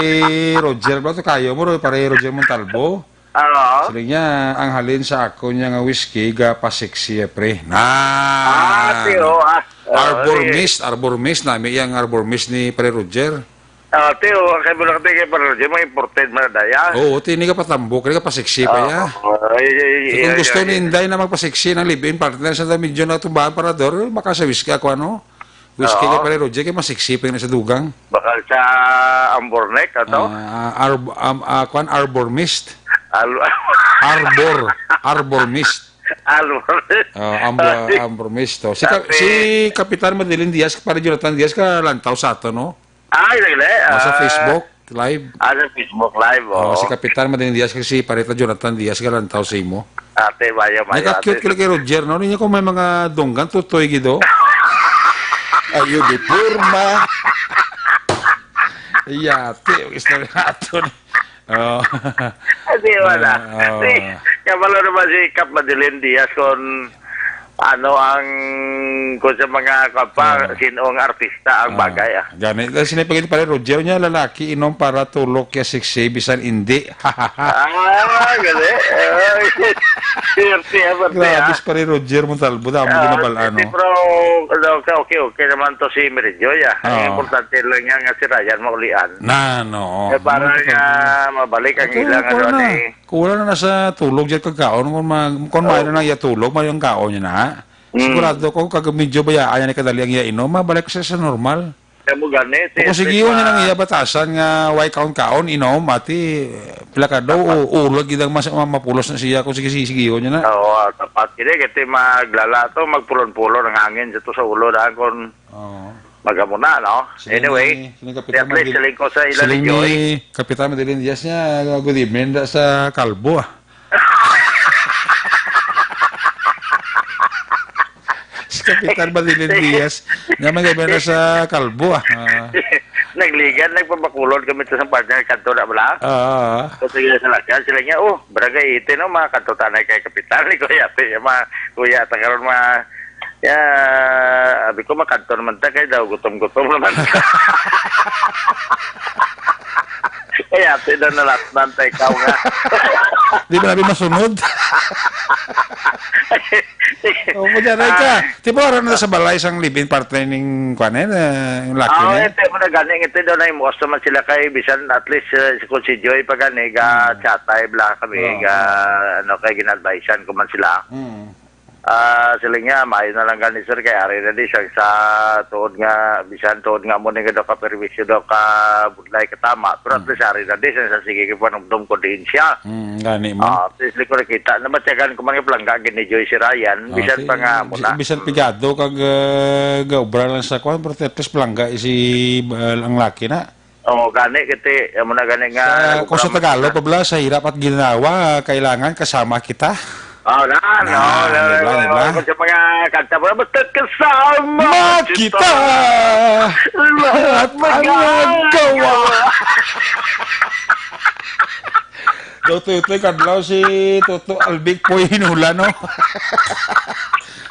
Roger ba to? Kayo mo, pare Roger Montalbo? Oo. Sige niya, ang halin sa ako niya nga whiskey, ga pa sexy, eh, pre. Na! Ah, ti, oh, ah. Oo, Arbor eh. Mist, Arbor Mist, nami yang Arbor Mist ni pare Roger. Ah, ti, oh, kay mo lang, ti, kay pare Roger, mga imported man na daya. Oo, ti, ini ka patambok, ini ka pa sexy pa Ah, ya. oo, ay, ay, ay, So, kung ay, gusto ay, ni ay. Inday na magpa-sexy ng live-in partner sa medyo na tumbahan para dor, baka sa whiskey ako, ano? Whiskey Oo. ka pare Roger, kay mas sexy pa yun sa dugang. Baka sa Ambornek, ato? Ah, arb-, am-, ah, kwan, Arbor Mist. Al- Arbor. Arbor Mist. Albert. Ah, Ambro-, Ah, si Ambro Misto. Si Ka-, Ate si Kapitan Madeline Diaz, pare Jonathan Diaz, ka lantaw sa ato, no? Ay, nagli, Oh, sa ah. Facebook Live. Ah, sa Facebook Live, Oh, oo. si Kapitan Madeline Diaz, kasi pare ta Jonathan Diaz, ka lantaw sa imo. Ate, mayo, mayo, Nagka-cute ate. kila kay Roger, no? Niya kung may mga dunggan, tutoy, gido. Ayo, di porma. Iya, ate, ang istorya nato ni. Oh. Di ba na? Ah, oh. Di, kabalo naman si Kap Madeline Diaz kung ano ang, kung sa mga, kapa, Ah. sino ang artista ang Ah, bagay, ah. gani. Dahil sila pagkita pala, Roger, niya, lalaki, inom para tulog, kaya sexy, bisan hindi. Ah, gali. Ay, swerte, ah, swerte, Grabe, ah. si pare Roger Montalbo, damo Ah, ginabalaan, si no? Pro, ano, okay, okay, okay naman to si Mary Joy, ah. Ang Oo. importante lang niya nga si Ryan maulian. Na, no. Eh, para Ano nga to? mabalik ang Ito, ilang kulang ano na. ni Kulang na sa tulog dyan kagkaon. Kung ma-, kung Oo. mayroon na iya tulog, mayroon kaon niya na. Mm. Sigurado ko, kag medyo bayaan niya ni kadali ang iya inom, mabalik siya sa normal. Kaya mo gani, Kung sige, siguro yun, pa. Ang iya batasan nga, way kaon-kaon, inom, ati, pila ka daw, Tapat. u-, ulag, gidang mas, ma-, mapulos na siya, kung sige, sige, sige, yun na. Oo, tapat. Kini, kasi maglala to, magpulon-pulon ang hangin dito sa ulo, daan, kung Oo. Magamuna, no? Siling Anyway, ni, siling Kapitan at least, Madil-, siling ko sa ila ni siling ni Joy. Kapitan Madeline Diaz niya, good evening, da sa Kalbo, ah. Si Kapitan Madeline Diaz, niya, may gabi na sa Kalbo, ah. Ah. Nagligan, nagpabakulod kami sa isang partner, kanto na bala. Ah, ah, ah. So, sige, sa lakyan, sila niya, "Oh, barangay eighteen, no, mga kanto tanay kay Kapitan, ni Kuya, Ate, mga, kuya, ta karon, mga, ya, abi ko, makanto naman ta, kay daw gutom-gutom naman ta." Kaya, ate, daw nalatnan ta ikaw nga. Di ba nabi masunod? O, mo dyan, ay ka. Di ba, aron na sa balay sang live-in partner ning, kuwan, eh, na, yung laki Ah, na? Ito mo na gani, ito daw na yung most naman sila kay bisan at least, eh, kung si Joy pa gani, ga Mm. chatay bla kami, Mm. ga, ano, kay gin-advisean ko man sila. Mm. Ah, sila nga, maayo na lang gani, sir, kay ari na di siya sa tuod nga, bisan tuod nga mo ni nga daw ka perwisyo daw ka budlay ka tama, pero at Mm. least ari na di siya sa sige kay panumdum ko diin siya. Mm, gani man. Ah, at least, ko nakita, nabatyagan ko man nga palangga gid ni Joy si Ryan, Ah, bisan si, pa nga mo si, na. bisan Mm. pigado kag, ah, gaobra lang sa kwan, pero at least palangga si, ah, ang laki na. Oo, gani, kiti, amo na gani nga, Sa, kung sa nagobra man Tagalog sila. pa bala, sa hirap at ginawa, kailangan kasama kita. Oo, na, no, Na, na, di ba, na, di ba? Kung sa mga kanta mo, basta kasama Ma kita. kita. Lahat Lahat ang magagawa. magagawa. Daw tutoy kadlaw si Toto Albic Poy Hinula, no?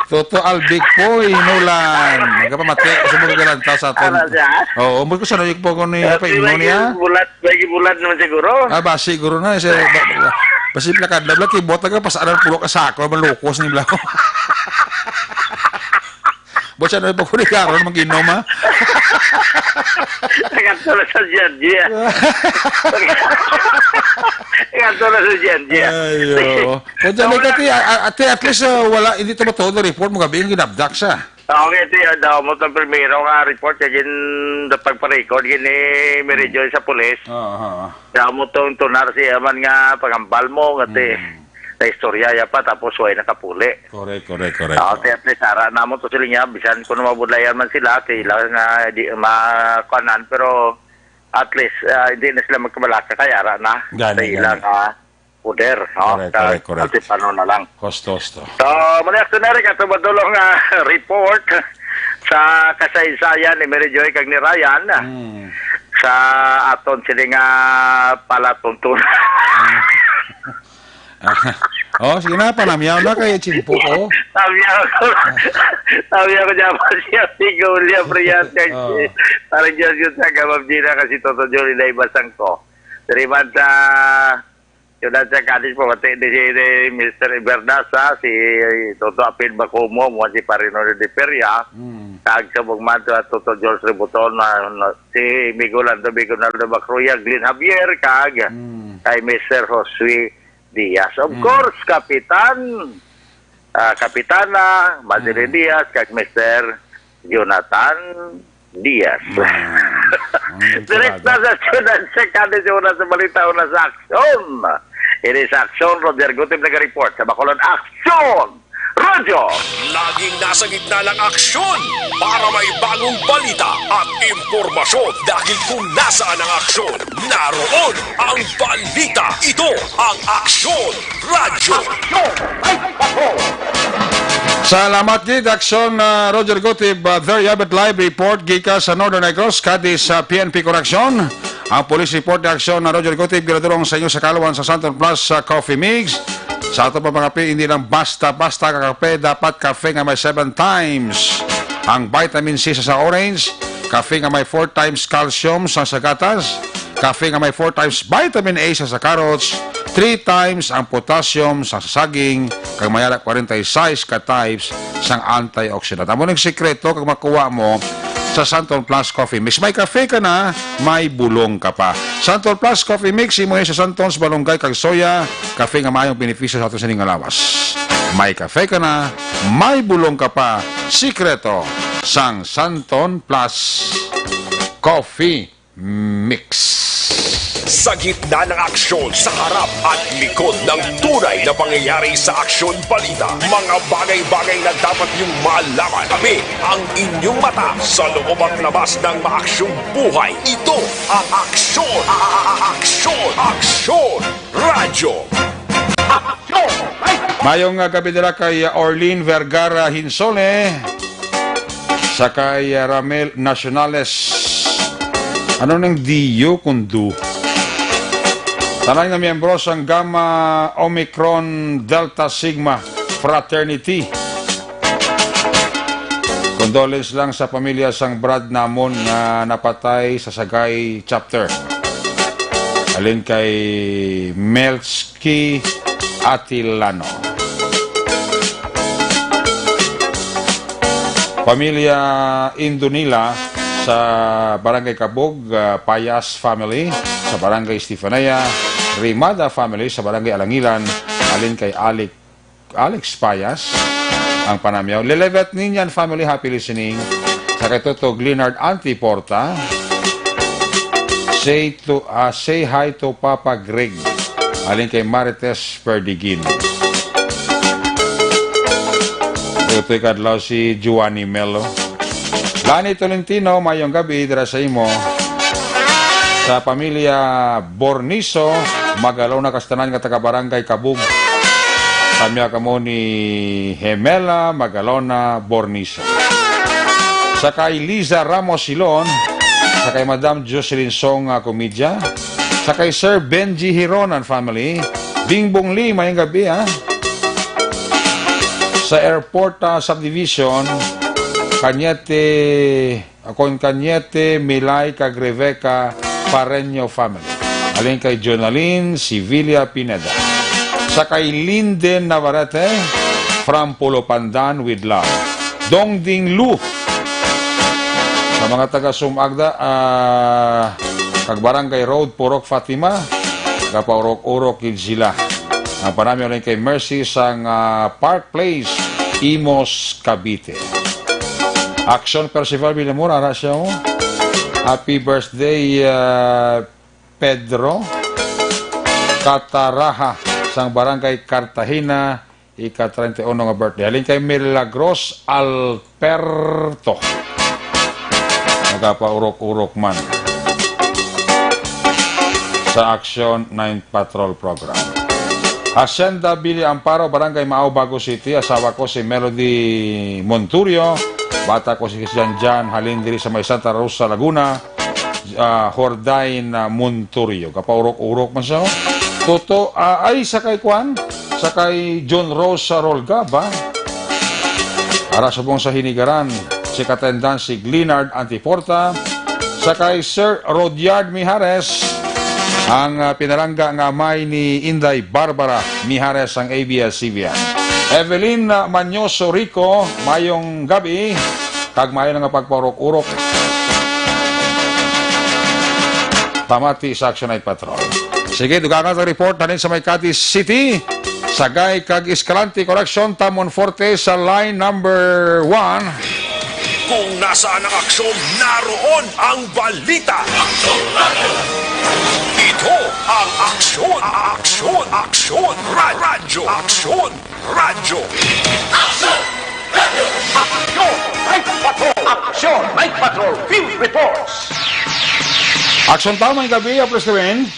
Toto Albic Poy Hinulan. Nagapamati ko sa mga galanta sa aton. Ano siya? Oo, umod ko sa nayog po ko ni Pero Paimno may niya. Bulat, may bulat naman siguro. Ah, basi, guro na. Siya, ba, ba, basi plakad na, blaki, buhat na ka, pasaran pulo ka sako, malukos ni Blau. Buhat siya na yung pagkuligaron, mag-inom, ha? Nagkatulad sa G N G, ah. Nagkatulad sa G N G, ah. Ayo. Kung dyan, Wala. Ate, a-, a-, ate, at least, uh, wala, hindi ito matuod na report mo gabi yung ginabdak siya. Oo, nga ito yung daw mo itong primero nga report kaya gin, pagpa-record gini Mary Joy sa pulis. Oo, oo. Daw mo itong tunar siya man nga pangambal mo, nga ti, Mm. na istorya ya pa, tapos way nakapuli. Correct, correct, correct. Oo, ti, at least, ara na mo to sila niya, bisan kung mabudlayan man sila, ti, ila nga, di, ma, kuanan, pero at least, ah, hindi na sila magkabalaka, kaya ara na. Gani, Sa ila gani. nga, poder, no? Correct, Sa correct, correct. Antipano na lang. Husto, husto. So, muna, Action Eric, ato madulong nga report sa kasaysayan ni Mary Joy kag ni Ryan Mm. sa aton sini nga palatuntunan. Mm. Oh, sige na, panamyaw na kay Chimpo ko. Sabi ako, sabi ako dyan pa siya, si Gulya Priat, kag Oh. si, parang dyan yun sa Gamab Gina, kasi Toto Johnny na ibasang ko. Diri man sa Siyudad sa Cadiz, pamati ni si, ni Mister Ibernasa, si Toto Apil Bacomo, mo si Parino de Peria, Mm. kag sa Bugmanto at Toto George Ributon, na, na, si Migo Lando, Migo Naldo Bacruya, Glenn Javier, kag Mm. kay Mister Josue Diaz. Of Mm. course, Kapitan, ah, Kapitana, Madeleine Mm. Diaz, kag Mister Jonathan Diaz. Mm. Ang Direkta sarado. Sa siyudad sa Cadiz, una sa balita, una sa aksyon. Ini sa aksyon, Roger Gutib nag-report sa Bacolod Aksyon Radyo. Laging nasa gitna ng aksyon para may bagong balita at impormasyon. Dahil kung nasaan ang aksyon, naroon ang balita. Ito ang Aksyon Radyo. Salamat gid, Aksyon, uh, Roger Gutib. Uh, there you have it, live report gikan sa Northern Negros, Cadiz, sa P N P Correction. Ang police report ni Aksyon na Roger Gutib, ginadulong sa inyo sa kaluan sa Santon Plus, uh, Coffee Mix. Sa ato pa mga kape, hindi lang basta-basta ka kape, dapat kape nga may seven times ang vitamin C sa, sa orange, kape nga may four times calcium sa, sa gatas, kape nga may four times vitamin A sa, sa carrots, three times ang potassium sa, sa saging, kag may ara forty-six ka types sang antioxidant. Amo ning sikreto kag makuha mo sa Santon Plus Coffee Mix. May kape ka na, may bulong ka pa. Santon Plus Coffee Mix, imo sa Santon, Malunggay kag Soya, kape nga maayong benepisyo sa aton sining nga lawas. May kape ka na, may bulong ka pa. Sikreto sang Santon Plus Coffee Mix. Sa gitna ng aksyon, sa harap at likod ng tunay na pangyayari sa Aksyon Balita, mga bagay-bagay na dapat niyong malaman. Tabi ang inyong mata sa loob at labas ng maaksyong buhay. Ito ang Aksyon, a-, a-, a-, Aksyon, Aksyon Radyo. Mayong, ah, gabi nila kay, ah, Orlene Vergara Hinsole, sa kay, ah, Ramel Nacionales. Ano nang diyo kung do? Tanan nga miyembro sang Gamma Omicron Delta Sigma Fraternity. Condolence lang sa pamilya sang Brad namon nga napatay sa Sagay Chapter. Alin kay Melch Ki Atilano. Pamilya Indonila sa Barangay Kabug, ah, Payas family sa Barangay Estefania, Rimada family sa Barangay Alangilan, alin kay Alex, Alex Payas ang panamyaw. Lelevet Ninyan family, happy listening. Sa kay Totog Leonard Antiporta, say to, ah, say hi to Papa Greg. Alin kay Marites Perdigin. Tutoy kadlaw si Giovanni Melo. Lani Tolentino, mayong gabi dira sa imo. Sa pamilya Borniso, Magalona, kastanan nga taga Barangay Kabug. Kami kamo ni Hemela Magalona Borniso. Sa kay Liza Ramos Silon, sa kay Madam Jocelyn Song, ah, Comedya, sa kay Sir Benji Hiron and family, Bingbong Lee, mayong gabi, ha. Sa Airport, ah, Subdivision, Cañete, akon Cañete, Milay, kag Rebecca Pareño family. Alin kay Jonalyn Sevilla Pineda. Sa kay Linden Navarrete, from Pulo Pandan with love. Dongding Lu. Sa mga taga Sumagda, ah, kag Barangay Road, Purok Fatima, gapaurok-urok gid sila. Ang panami ulit kay Mercy sang, ah, Park Place, Imus, Cavite. Action Percival Villamor, ara siya, oh. Happy birthday, ah, Pedro Cataraha sang Barangay Cartagena, ika treinta y uno nga birthday. Halin kay Milagros Alperto. Nagapaurok-urok man sa Action Night Patrol Program. Hacienda Billy Amparo, Barangay Maao, Bago City. Asawa ko si Melody Monturio. Bata ko si Christian Jan. Halin diri sa may Santa Rosa, Laguna. Ah, Hordain, ah, Monturio. Kapaurok-urok man siya, oh. Toto, ah, ay, sa kay Kwan, sa kay John Rose Rolgaba. Ara subong sa Hinigaran, si Katendan, si Glenard Antiporta, sa kay Sir Rodiard Mijares, ang, ah, pinalangga nga amay ni Inday Barbara Mijares, ang A B S C B N. Evelyn, ah, Manyoso Rico, mayong gabi. Kag maayo na nga pagpaurok-urok. Pamati sa Action Night Patrol. Sige, dugangan ang report halin sa may Cadiz City. Sagay kag Escalante, correction, Tamonforte sa line number one. Kung nasaan ang aksyon, naroon ang balita. Ito ang Aksyon, Aksyon, Aksyon, Ra-, Radyo, Aksyon. Radyo. Action! Radyo! Action! Night Patrol! Action! Night Patrol! Field Reports! Action Town, may gabi, Apres Kevin.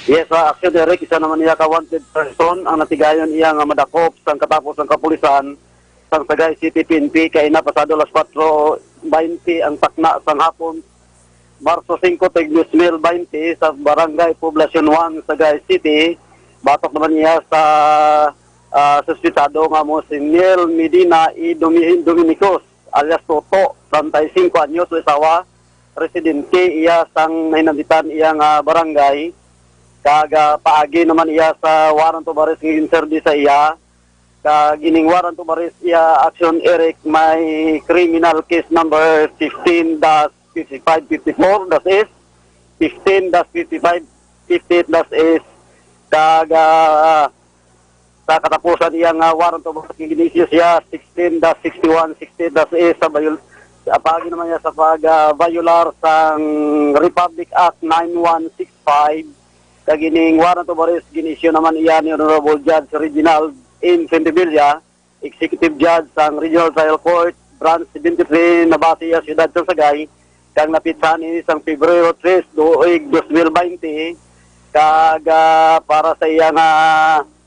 Yes, sa Action Direct, isa naman niya ka wanted person ang natigayon iya nga madakop sang katapos ang kapulisan sang Sagay City P N P kay na pasado alas kwatro baynte ang takna sang hapon, Marso singko, tig dos mil baynte, sa Barangay Poblacion one, Sagay City. Batok naman niya sa, ah, suspetsado nga mo si Neil Medina y Domi-, Dominicos, alias Toto, treinta y cinco anyos, may asawa, residente iya sang nahinamditan iya nga barangay. Kag, ah, paagi naman iya sa warrant of arrest nga ginserbi sa iya. Kag ining warrant of arrest iya, Action Eric, may criminal case number fifteen dash fifty-five fifty-four dash S, fifteen dash fifty-five fifty-eight dash S, kag, ah, sa katapusan iya nga warrant of arrest, gin-issue siya sixteen dash sixty-one sixty-eight dash S sa viol-, sa pagi naman niya sa pag, ah, violar sang Republic Act nine one six five, kag ining warrant of arrest gin-issue naman iya ni Honorable Judge Reginald M. Sendevilla, Executive Judge sang Regional Trial Court, Branch seventy-three, nabati sa siyudad sa Sagay, kag napitsahan ini sang Pebrero tres, tuig dos mil baynte, kag, ah, para sa iya nga,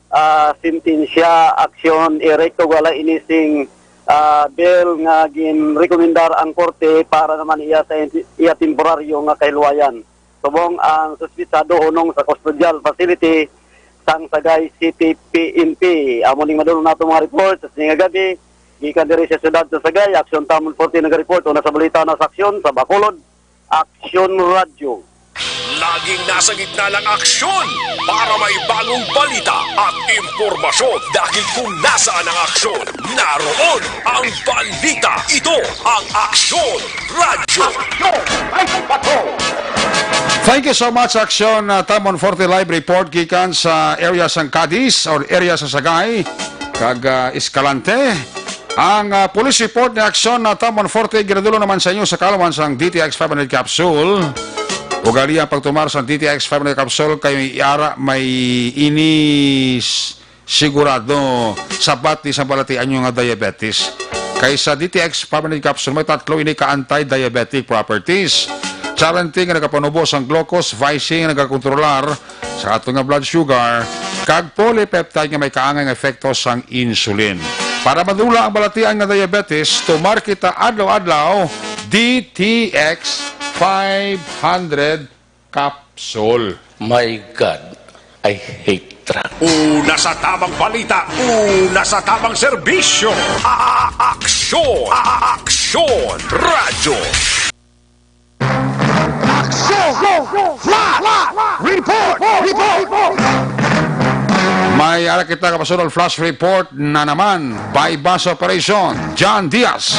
ah, sentensya, Action Eric, wala ini sing, ah, bail nga ginrekomendar ang korte para naman iya sa iya temporaryo nga kahilwayan. Subong ang suspetsado hunong sa custodial facility sang Sagay City P N P. Amo ning madulong nato mga report sa sining nga gabi. Gikan diri sa siyudad sa Sagay, Action Tamonforte naga-report. Una sa balita, una sa aksyon sa Bacolod, Action Radyo. Laging nasa gitna ng aksyon para may bagong balita at impormasyon, dahil kung nasaan ang aksyon, naroon ang balita. Ito ang Aksyon Radyo. Thank you so much, Aksyon, uh, Tamon Forte, live report gikan sa area sang Cadiz or area sa Sagay kag, uh, Escalante. Ang, ah, police report ni Aksyon na Tamon Forte ginadulong naman sa inyo sa kalawan sang D T X five hundred capsule. Ugali ang pagtumar sang D T X five hundred capsule kay ara may ini s-, sigurado sabat ni sa balatian nyo nga diabetes. Kay sa D T X five hundred capsule may tatlo ini ka anti-diabetic properties. Charantin nga nagapanubo sang glucose, vicin nga nagakontrolar sa ato nga blood sugar, kag polypeptide nga may kaangay nga epekto sang insulin. Para madula ang balatian nga diabetes, tumar kita adlaw-adlaw D T X five hundred capsule. My God, I hate drugs. Una sa tamang balita, una sa tamang serbisyo. A-, Aksyon, A-, Aksyon Radyo. Aksyon! Flash! Report! Report! May ara kita kapasunod flash report na naman. Buy-bust operation. John Diaz.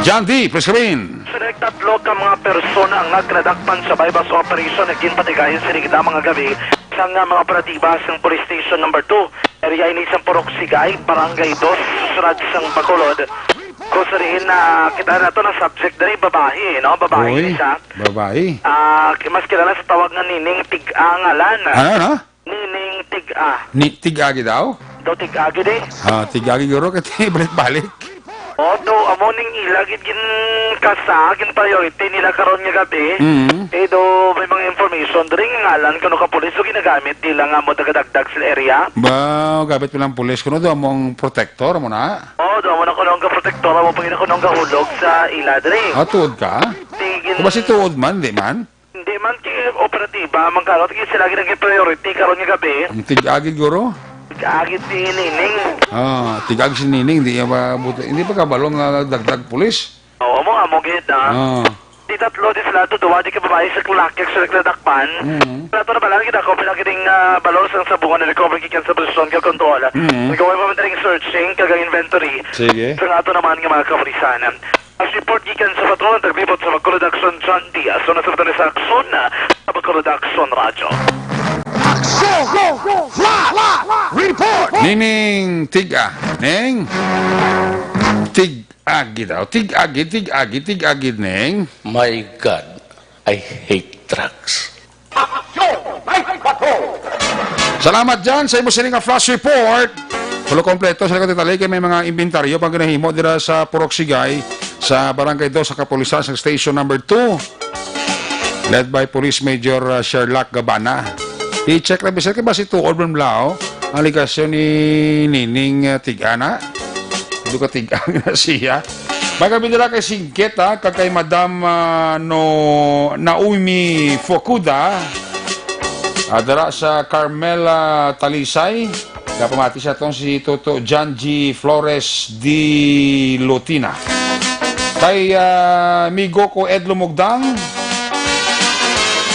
John D, please come in. Sa tatlo ka mga persona ang nagkadakpan sa buy-bust operation nga ginpatigayon sini gid mga gabi sa nga mga operatiba sang Police Station Number Two, area ini sang Purok Sigay, Barangay Dos, Siyudad sang Bacolod. Kung sa diin na kita nato na subject diri, babayi, no? Babayi Uy, ni siya. Babayi. Ah, ki-, mas kilala sa tawag nga Nining Tig-a ngalan. Ano, ano? Nining Tig-a. Ni, Tig-a gid daw? Daw Tig-a gid eh. Ah, Tig-a gid guro, kay balik-balik. O, do, amo ning ila gid gin kasa, gin priority nila karon nga gabi. Mm. Eh, do, may mga information diri nga ngalan kuno ka pulis, so ginagamit nila nga mo dagadagdag sila area. Ba, gamit mo lang pulis kuno, do, among protector mo na. O, do, amo na kuno ang ka-protector, amo pa gid na kuno ang gahulog sa ila diri. Ah, tuod ka? Tigin- Kung ba si tuod man, di man? Hindi man kay operatiba, man karon, kay sila gid ang priority karon nga gabi. Ang Tig-a gid guro? Tig-a gid si Nining. Ah, Tig-a gid si Nining, di ba buto, hindi pa kabalo nga dagdag pulis? Oo, mo, amo gid, ah. Ah. Di tatlo, di sila to, duwa, di ka babayi sa lalaki sa nagdadakpan. Mm. Wala to na balaan gid ako, pila gid ang, ah, balor sang sabungan na recover gikan sa posisyon ka kontrol. Mm. Nagaway pa man diri ang searching, kag ang inventory. Sige. Sa ato naman nga mga kapulisan. Ang report gikan sa patrol, ang taglibot sa Bacolod Aksyon, John Diaz. Una sa Bacolod Aksyon, ah, sa Bacolod Aksyon Radyo. Aksyon! Flash! Report! Nining Tig-a. Ning Tig-a gid daw. Tig-a gid, Tig-a gid, Tig-a gid, Ning. My God, I hate drugs. Aksyon! Night Patrol! Salamat dyan sa imo sini nga flash report. Tulo kompleto sa likod itali kay may mga inventaryo pang ginahimo dira sa Purok Sigay sa Barangay Dos sa kapulisan sa Station Number Two, led by Police Major, uh, Sherlock Gabana. I-check lang, bisan kay basi tuod man lao ang alegasyon ni Nining, uh, Tig-a na. Hindi ko Tig-a na siya. May gabi nila kay Singkit, ha, kag kay Madam, ah, no, Naomi Fukuda, ah, dira sa Carmela, Talisay. Kapamati sa tong si Toto John G Flores di Lutina. Kay, ah, amigo ko Edlo Mugdang.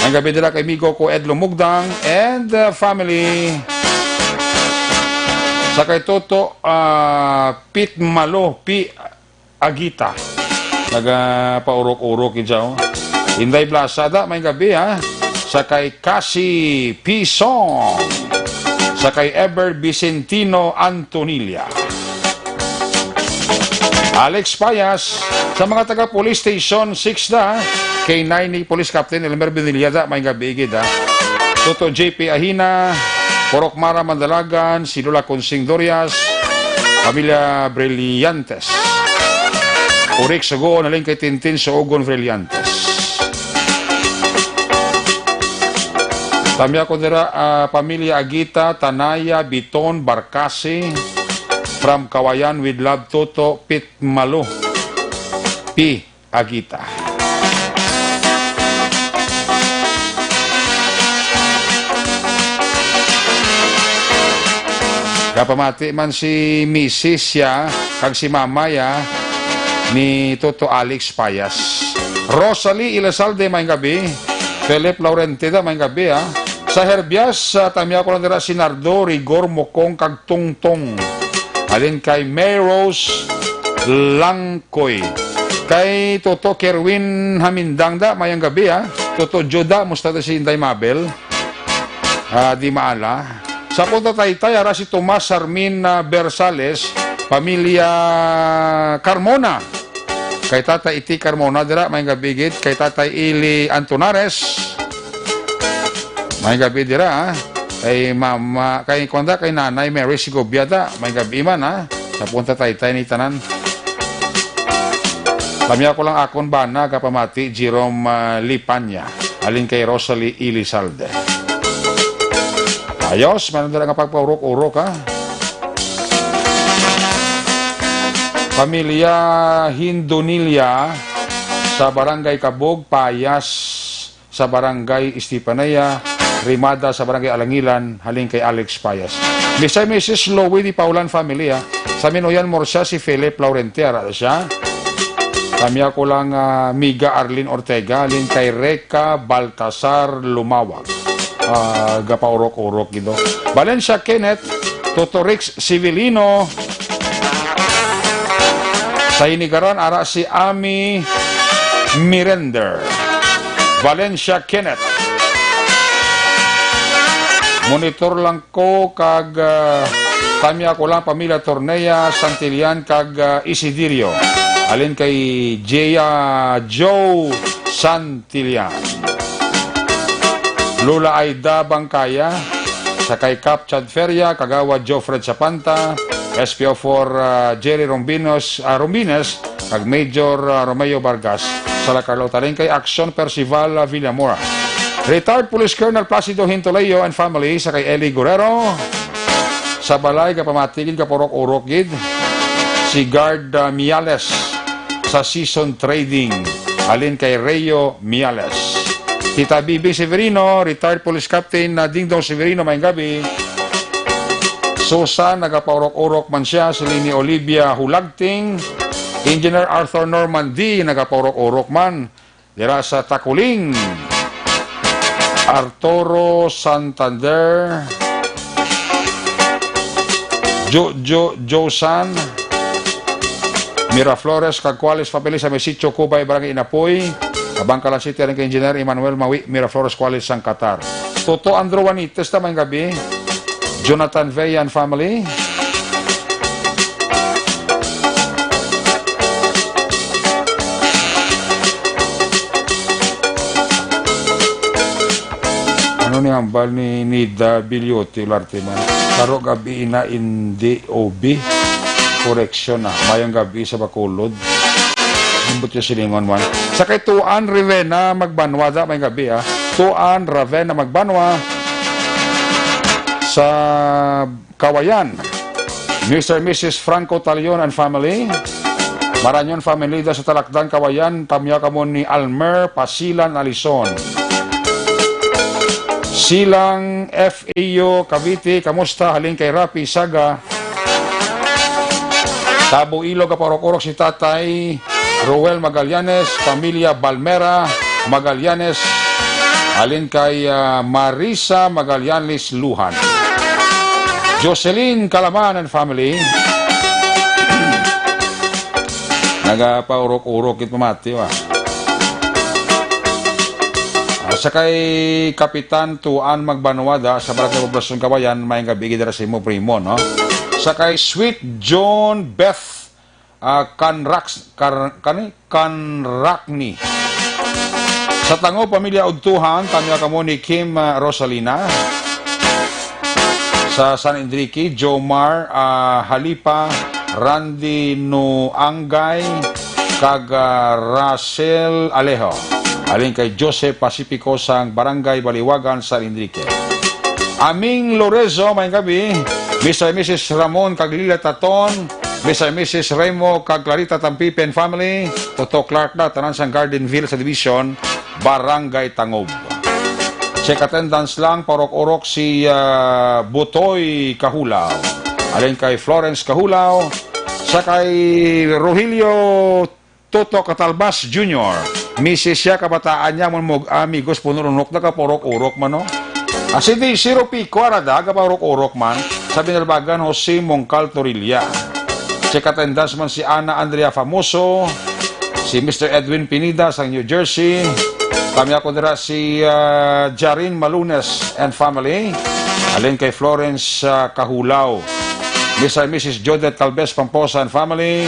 Ang gabi nila kay amigo ko Edlo Mugdang and, ah, family. Sa kay Toto, ah, Pit Malo, Pi Agita. Nagapaurok-urok gid siya, oh. Inday Blasada, may gabi, ha? Sa kay Cassie Pison. Sa kay Ever Vicentino Antonilla. Alex Payas, sa mga taga Police Station six na, kay nine ni Police Captain Elmer Beniliada, may gabi gid, ha? Toto J P Ahina, Porok Mara Mandalagan, si Lola Consing Dorias, pamilya Brillantes. Urik Sugoon, halin kay Tintin Suogon Brillantes. Tamya ko dira, ah, pamilya Agita, Tanaya, Biton, Barcasi, from Kawayan with love, Toto, Pit Malo, Pi. Agita. Kapamati man si misis siya kag si mama ya ni Toto Alex Payas. Rosalie Elizalde, may gabi. Philip Laurentida, may gabi, ha. Sa Herbias, sa Tamiaco lang dira si Nardo, Rigor, Mokong, kag Tungtong. Halin kay May Rose Langkoy. Kay Toto Kerwin Hamindang da, mayang gabi, ha. Toto Juda, musta ta si Inday Mabel? Ah, di maala. Sa Punta Taytay, ara si Tomas Sarmin, ah, Bersales, pamilya Carmona. Kay Tatay Iti Carmona dira, may gabi gid. Kay Tatay Ili Antonares, may gabi dira, ha. Kay Mama, kay Konda, kay Nanay Mary Sigobia da, may gabi man, ha. Sa Punta Taytay ni tanan. Kami ako lang akon bana, kapamati, Jerome, ah, Lipanya. Alin kay Rosalie Elizalde. Ayos, meron dira nga pagpaurok-urok, ha. Pamilya Hindonilla sa Barangay Kabog, Payas, sa Barangay Estefanía, Rimada sa Barangay Alangilan, halin kay Alex Payas. Mister and Missus Louie Di Paulan family, ha. Sa Minuyan, Murcia, si Philip Laurentiar, siya. Kami ako lang, ah, Miga Arlene Ortega, halin kay Reca Baltasar Lumawag. Ah, gapaurok-urok gid, oh. Valencia Kenneth, Toto Rix Civilino. Sa Hinigaran, ara si Ami Mirender. Valencia Kenneth. Monitor lang ko kag, ah, kami ako lang pamilya Tornea, Santillan kag, ah, Isidirio. Alin kay Jia Joe Santillan. Lola Aida Bangkaya, sa kay Cap Chad Feria, Kagawad Joe Fred Sapanta, S P O four, ah, Jerry Rombinos, ah, Rombines, kag Major, ah, Romeo Vargas. Sa La Carlota, alin kay Action Percival, ah, Villamor. Retired Police Colonel Placido Hintoleo and family, sa kay Eli Guerrero. Sa balay, kapamati gid, kapurok-urok gid. Si Guard, ah, Miales sa Season Trading. Alin kay Reo Miales. Tita Bibi Severino, retired police captain na Dingdong Severino, may gabi. Susan, nagapaurok-urok man siya. Si Lini Olivia Hulagting. Engineer Arthur Norman D, nagapaurok-urok man. Dira sa Takuling. Arturo Santander. Jojo Josan. Miraflores, kag Cuales family sa may Sitio Cubay, Barangay Inapoy. Abang Kalasiti, ang kay Engineer Emmanuel Mawi, Miraflores, Cuales, sang Qatar. Toto Andrew Juanites, tamang gabi. Jonathan Veyan family. Ano ni hambal ni Nida Bilyote Ularte man? Karo gabi na in D O B. Correction na. Mayang gabi sa Bacolod. Ambot yung silingon man. Sa kay Tuan Rivena Magbanwa da, may gabi, ah. Tuan Ravena Magbanwa sa Kawayan. Mister and Missus Franco Talion and family. Maranyon family da sa Talakdan, Kawayan. Tamya kamo ni Almer Pasilan Alison. Silang F A U Cavite, kamusta? Halin kay Rapi Saga. Tabo Ilog, kapaurok-urok si Tatay Roel Magallanes, pamilya Balmera Magallanes, alin kay, ah, Marisa Magallanes Luhan. Jocelyn Calaman and family. Nagapaurok-urok gid pamati, wa. Ah, sa kay Kapitan Tuan Magbanwada sa Barangay Poblacion Kawayan, may gabi gid dira sa imo primo, no? Sa kay Sweet John Beth, ah, Kanraks-, Kar-, kani? Kanrakni. Sa Tango, pamilya Udtuhan, tamya kamo ni Kim, ah, Rosalina. Sa San Enrique, Jomar, ah, Halipa, Randy Nuangay, kag, ah, Rachel Alejo. Alin kay Joseph Pacifico sang Barangay Baliwagan, San Enrique. Aming Lorenzo, may gabi. Mister and Missus Ramon kag Lila Taton, Mister and Missus Remo kag Clarita Tampipe and family. Toto Clark na, tanan sang Garden View sa Division, Barangay Tangob. Check attendance lang, paurok-urok si, ah, Butoy Kahulaw. Alin kay Florence Kahulaw, sa kay Rogelio Toto Catalbas Junior. Misis siya, kabataan niya, amon mog amigos, punurunok, nagapaurok-urok man, no? Ah, si Daisy Ropico, arada, gapaurok-urok man, sa Binalbagan, Jose Mongcal Torilla. Check attendance man si Ana Andrea Famoso, si Mister Edwin Pinida sang New Jersey. Kami ako dira si, ah, Jarin Malunes and family. Alin kay Florence, ah, Kahulaw. Mister and Missus Jodette Calves Pamposa and family.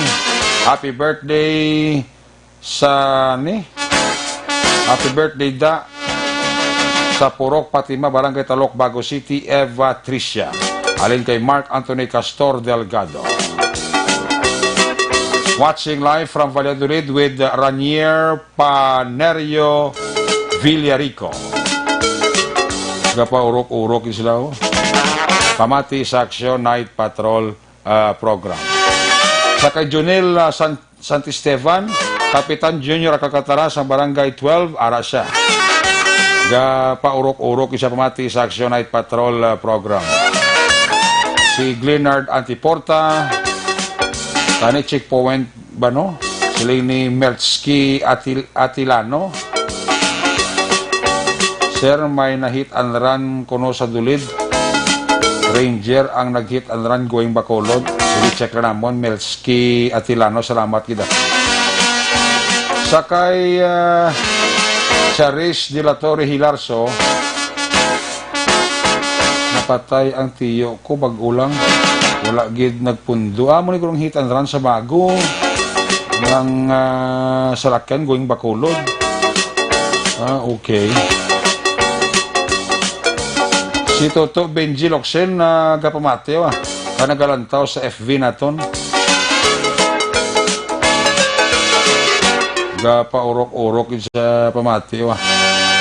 Happy birthday sa ni. Happy birthday da sa Purok Fatima, Barangay Talok, Bago City, Eva Tricia. Alin kay Mark Anthony Castor Delgado. Watching live from Valladolid with Ranier Panerio Villarico. Gapaurok-urok sila, oh. Pamati sa Aksyon Night Patrol, ah, program. Sa kay Junel, ah, San-, Santisteban, Kapitan Junior Akakatara sa Barangay twelve, ara siya. Gapaurok-urok siya pamati sa Action Night Patrol, ah, program. Si Glenard Antiporta, kani checkpoint ba, no? Siling ni Melchki Atil-, Atilano. Sir, may na-hit and run kuno sa Dulid. Ranger ang nag-hit and run going Bacolod. Sige, check na namon, Melski Atilano. Salamat gid, ah. Sakay, ah, Charis de la Torre Hilarso. Napatay ang tiyo ko, bag-o lang. Wala gid nagpundo. Amo ni kurang hit and run sa bago. Ng, ah, salakyan going Bacolod. Ah, okay. Si Toto Benji Locsin, ah, gapamati, ah. Ka nagalantaw sa F B naton. Gapaurok-urok sa pamati, ah.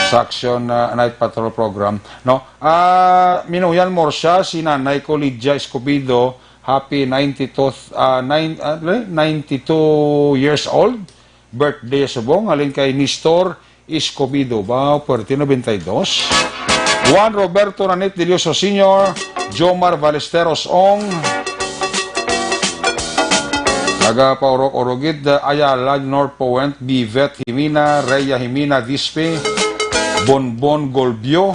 Sa Action, ah, Night Patrol Program. No? Ah, minuyan mo siya, si Nanay ko, Lydia Escobedo, happy ninety-two, ah, nine, ah, ninety-two years old. Birthday subong, halin kay Nestor Escobedo. Ba, pwerte, noventa y dos. Juan Roberto Nanit Delioso Senior, Jomar Ballesteros Ong, taga Paurok-Urugid, Ayala, North Point, Bivet Jimina, Rhea Jimina Dispe, Bonbon Golbio,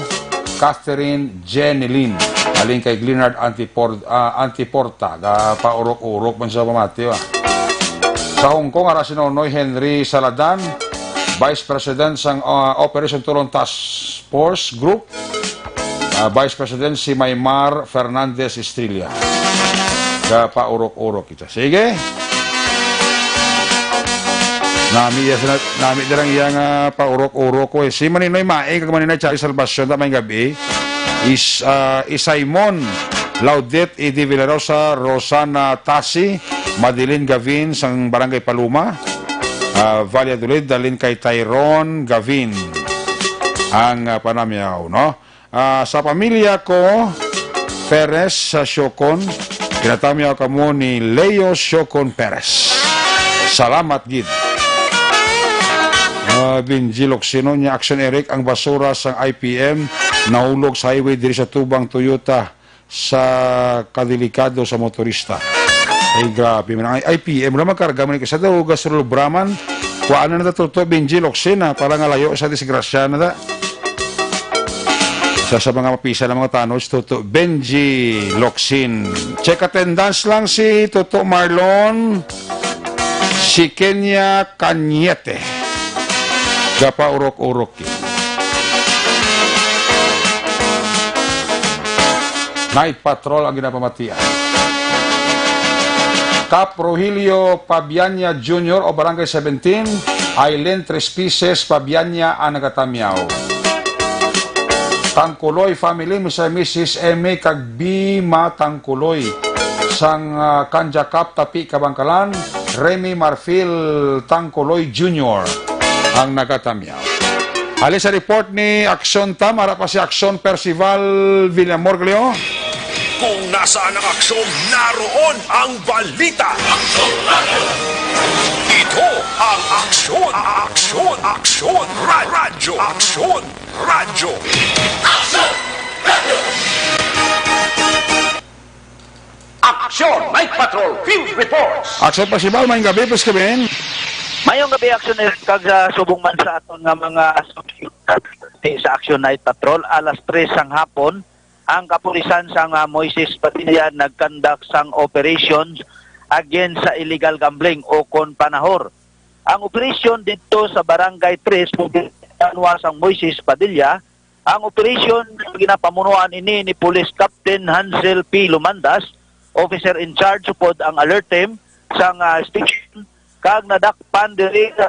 Catherine Jenilyn. Halin kay Glenard Antipor-, ah, Antiporta, ga Paurok-Urok man sa pamati, ah. Sa Hong Kong, ara si Nonoy Henry Saladan, Vice President sang, ah, Operation Tulong Task Force Group, ah, Vice President si Maymar Fernandez Estrella. Ga Paurok-Urok kita. Sige. Nami iya sa, nami dirang iya nga paurok-urok ko, eh. Si Maninoy Mae kag Maninoy Charlie Salvacion, ta may gabi. Is, ah, Isaymon Laudet, Eddie Villarosa, Rosana Tasi, Madeline Gavin sang Barangay Paluma, ah, Valladolid, dalin kay Tyrone Gavin ang, ah, panamyaw, no? Ah, sa pamilya ko, Perez sa Siocon, ginatamyaw kamo ni Leo Siocon Perez. Salamat gid. Ah, Benji Loxino niya, Action Eric, ang basura sang I P M nahulog sa highway diri sa tubang Toyota sa kadelikado sa motorista. Ay, grabe man. Ang I P M, wala magkarga man. Kasi daw, gasolubra man. Kuhaan na nato to, Benji Loxin, ah, para nga layo sa disgrasya na ta. Isa sa mga mapisa na mga tanod, si Toto Benji Loxin. Check attendance lang si Toto Marlon, si Kenya Cañete. Gapaurok-urok. Night Patrol ang ginapamatian. Kap Rogelio Pabianya Junior o Barangay seventeen, Aileen Tres Pieces Pabianya ang nagatamyaw. Tangkuloy family, Mister and Missus Emmy kag Bima Tangkuloy sang, ah, Kanja Kap, Tapi, Kabangkalan, Remy Marfil Tangkuloy Junior ang nagatamyaw. Hali sa report ni Aksyon Tam, ara pa si Aksyon Percival Villamor Gleo. Kung nasaan ang aksyon, naroon ang balita. Ito ang Aksyon, Aksyon, Aksyon, Ra-, Radyo, Aksyon, Radyo. Aksyon Night Patrol Field Reports. Aksyon Pasibaw, maayong gabi, Boss Kevin. Mayong gabi, Action Eric, kag sa subong man sa aton nga mga subscribers sa Action Night Patrol, alas tres sang hapon, ang kapulisan sang, ah, Moises Padilla nagkandak sang operation against sa illegal gambling o kon panahor. Ang operasyon didto sa Barangay Tres, banwa sang Moises Padilla, ang operation ginapamunuan ini ni Police Captain Hansel P. Lumandas, officer in charge upod ang alert team sang, ah, station, kag nadakpan diri sa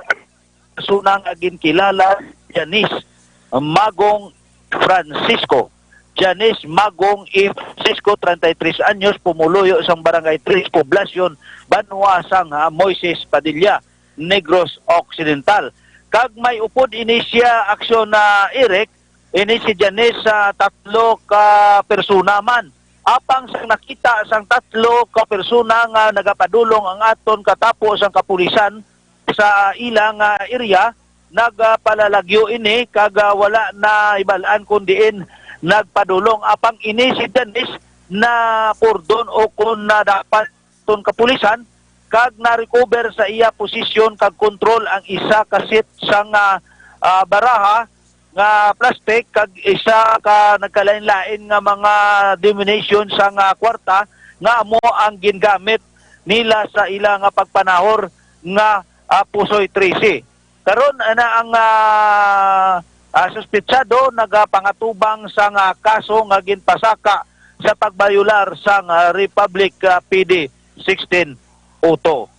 persona nga ginkilala Janice Magong Francisco. Janice Magong E. Francisco, treinta y tres anyos, pumuluyo sang Barangay Tres, Poblacion, banwa sang, ah, Moises Padilla, Negros Occidental. Kag may upod ini siya, Action na Eric, ini si Janice sa tatlo ka persona man. Apang sang nakita sang tatlo ka persona nga nagapadulong ang aton katapo sang kapulisan sa ilang, ah, area, nagpalalagyo ini kag, ah, wala na ibal-an kon diin nagpadulong. Apang ini si Janice na purdon o kon na dapat ton kapulisan kag na-recover sa iya posisyon kag kontrol ang isa ka set sang, ah, ah, baraha nga plastic kag isa ka nagkalain-lain nga mga denomination sang, ah, kwarta nga amo ang gingamit nila sa ila nga pagpanahor nga, ah, Pusoy trese. Karon, ana ang, ah, ah, suspetsado nagapangatubang sang, ah, kaso nga ginpasaka sa pagbayolar sang, ah, Republic, ah, P D sixteen oh two.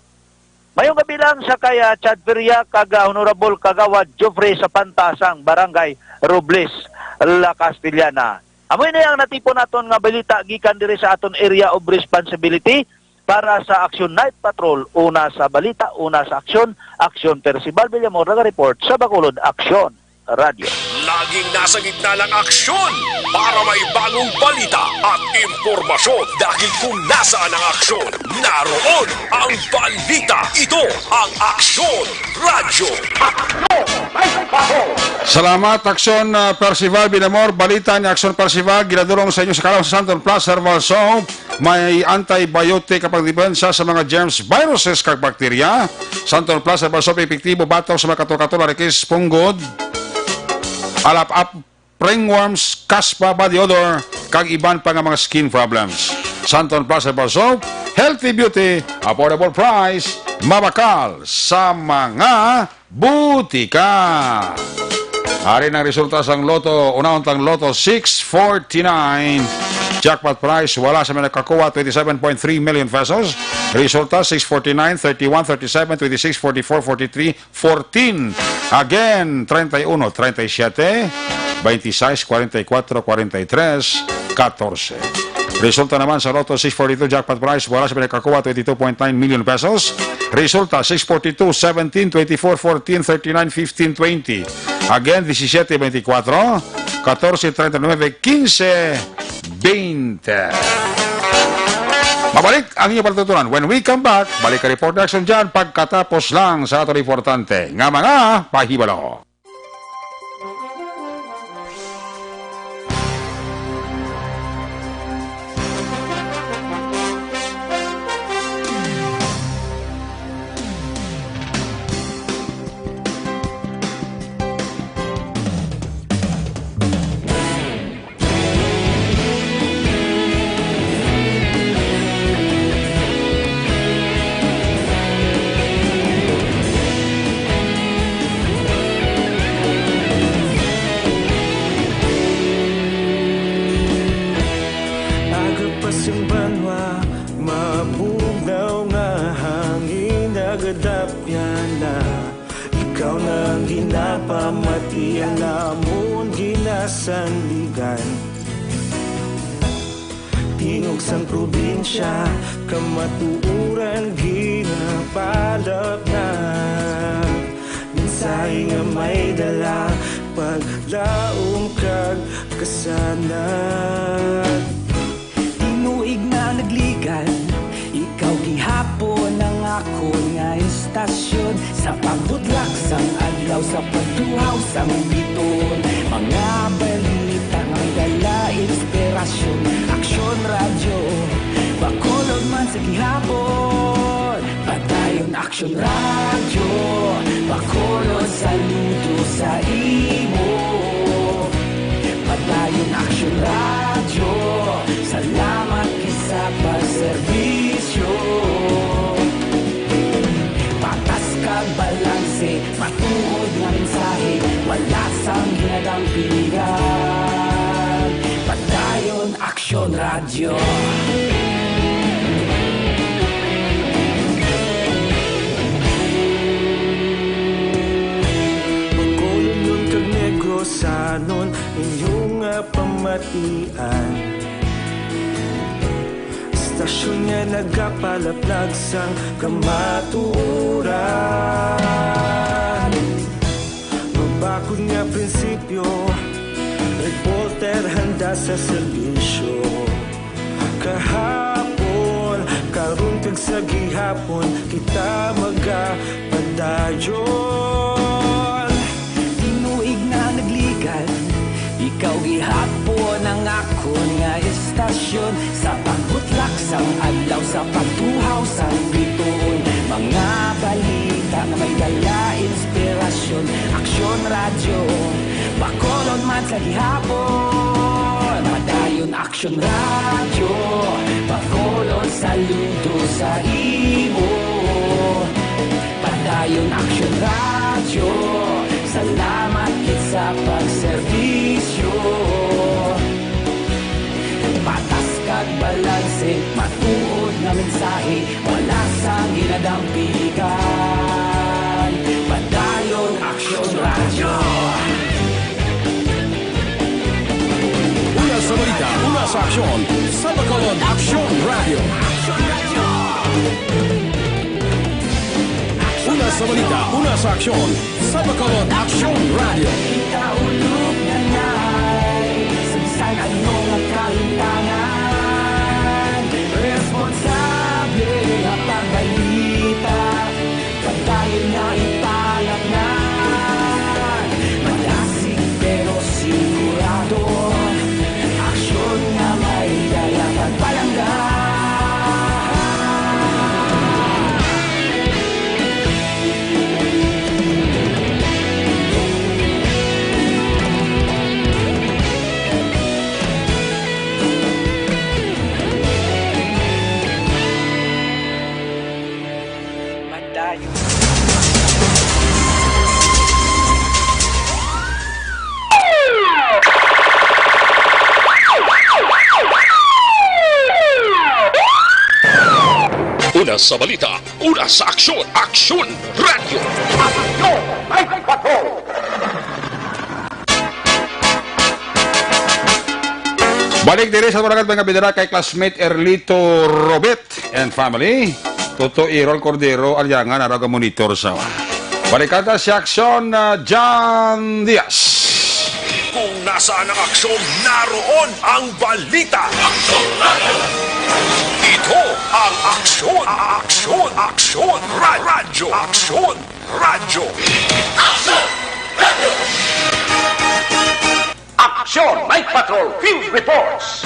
Mayong gabi lang sa kay, ah, Chad Feria kag, ah, Honorable Kagawad Geoffrey Sapanta sang Barangay Robles, La Castellana. Amo ini ang natipon naton nga balita gikan diri sa aton area of responsibility para sa Action Night Patrol. Una sa balita, una sa aksyon, Aksyon Percival Villamor, naga-report sa Bacolod Aksyon Radyo. Laging nasa gitna ng aksyon para may bagong balita at impormasyon. Dahil kung nasaan ang aksyon, naroon ang balita. Ito ang Aksyon Radyo. Salamat, Aksyon, ah, Percival Binamor. Balita ni Aksyon Percival, ginadulong sa inyo sa Kalaw sa Santon Plus Herbal Soap. May antibiotic kapag depensa sa mga germs, viruses, kag bakterya. Santon Plus Herbal Soap, epektibo batok sa mga kato-kato, larikis, punggod, alap-ap, ringworms, kaspa, body odor, kag iban pa nga mga skin problems. Santon Plus Herbal Soap, healthy beauty, affordable price, mabakal sa mga butika. Ari ang resulta sang Lotto, unahon tang Lotto six forty-nine. Jackpot prize, wala sa may nakakuha, twenty-seven point three million pesos. Resulta, six forty-nine, thirty-one, thirty-seven, twenty-six, forty-four, forty-three, fourteen. Again, treinta y uno, treinta y siete, veintiséis, cuarenta y cuatro, cuarenta y tres, catorce. Resulta naman sa Lotto six forty-two jackpot prize, wala sa may nakakuha, twenty-two point nine million pesos. Resulta, six forty-two, seventeen, twenty-four, fourteen, thirty-nine, fifteen, twenty. Again, disisiete, beintikwatro, katorse, treinta y nuebe, kinse, beinte. Mabalik ang inyong patutunan. When we come back, balik ang report ni Action dyan pagkatapos lang sa aton importante nga mga pahibalo. Aga pa sing banwa, mabugnaw nga hangin nagadapyan na. Ikaw na ang ginapamati, ang amon ginasandigan. Tingog sang probinsya, kamatuoran ginapalapnag. Mensahe nga may dala, paglaom kag kasanag. Tinuig na nagligan, ikaw gihapon ang akon nga istasyon. Sa pagbutlak sang adlaw, sa pagtuhaw sang bituon, mga balita nga dala inspirasyon. Aksyon Radyo, Bacolod man sa gihapon. Padayon, Aksyon Radyo, Bacolod, saludo sa imo. Padayon Aksyon Radyo, salamat kita sa pagserbisyo. Patas kag balanse, matuod nga mensahe, wala sang ginadampigan. Padayon Aksyon Radyo. Bacolodnon kag Negrosanon, inyo nga pamatian. Estasyon nga nagapalaplag sang kamatuoran. Mabakod nga prinsipyo, reporter handa sa serbisyo. Kahapon, karon kag sa gihapon, kita magapadayon. Tinuig na nagligan, ikaw gihapon ang akon nga estasyon. Sa pagbutlak sang adlaw, sa pagtuhaw sang bituon, mga balita nga may dala inspirasyon. Aksyon Radyo, Bacolod man sa gihapon. Padayon Aksyon Radyo, Bacolod, saludo sa imo. Padayon Aksyon Radyo, salamat kita sa pagserbisyo. Patas kag balanse, matuod nga mensahe, wala sang ginadampigan. Padayon Aksyon Radyo. Una sa balita, una sa aksyon, sa Bacolod Aksyon Radyo. Una sa balita, una sa aksyon, sa Bacolod Aksyon Radyo. Kita ulog na nai, sa bisan ano nga kahintangan, responsable nga pagbalita, padayon nga ipalatnan. Malasig pero sigurado, aksyon nga may dala pagpalangga. Padayon. Una sa balita, una sa aksyon, Aksyon Radyo. Aksyon Night Patrol! Balik diri sa Barangay mga bidara kay classmate Erlito Robet and family. Toto Irol Cordero, Aliangan, araw ka monitor sa Balikada si Aksyon, ah, John Diaz. Kung nasaan ang aksyon, naroon ang balita. Ito ang Aksyon, Aksyon, Aksyon Radyo, Aksyon Radyo. Aksyon Night Patrol Field Reports.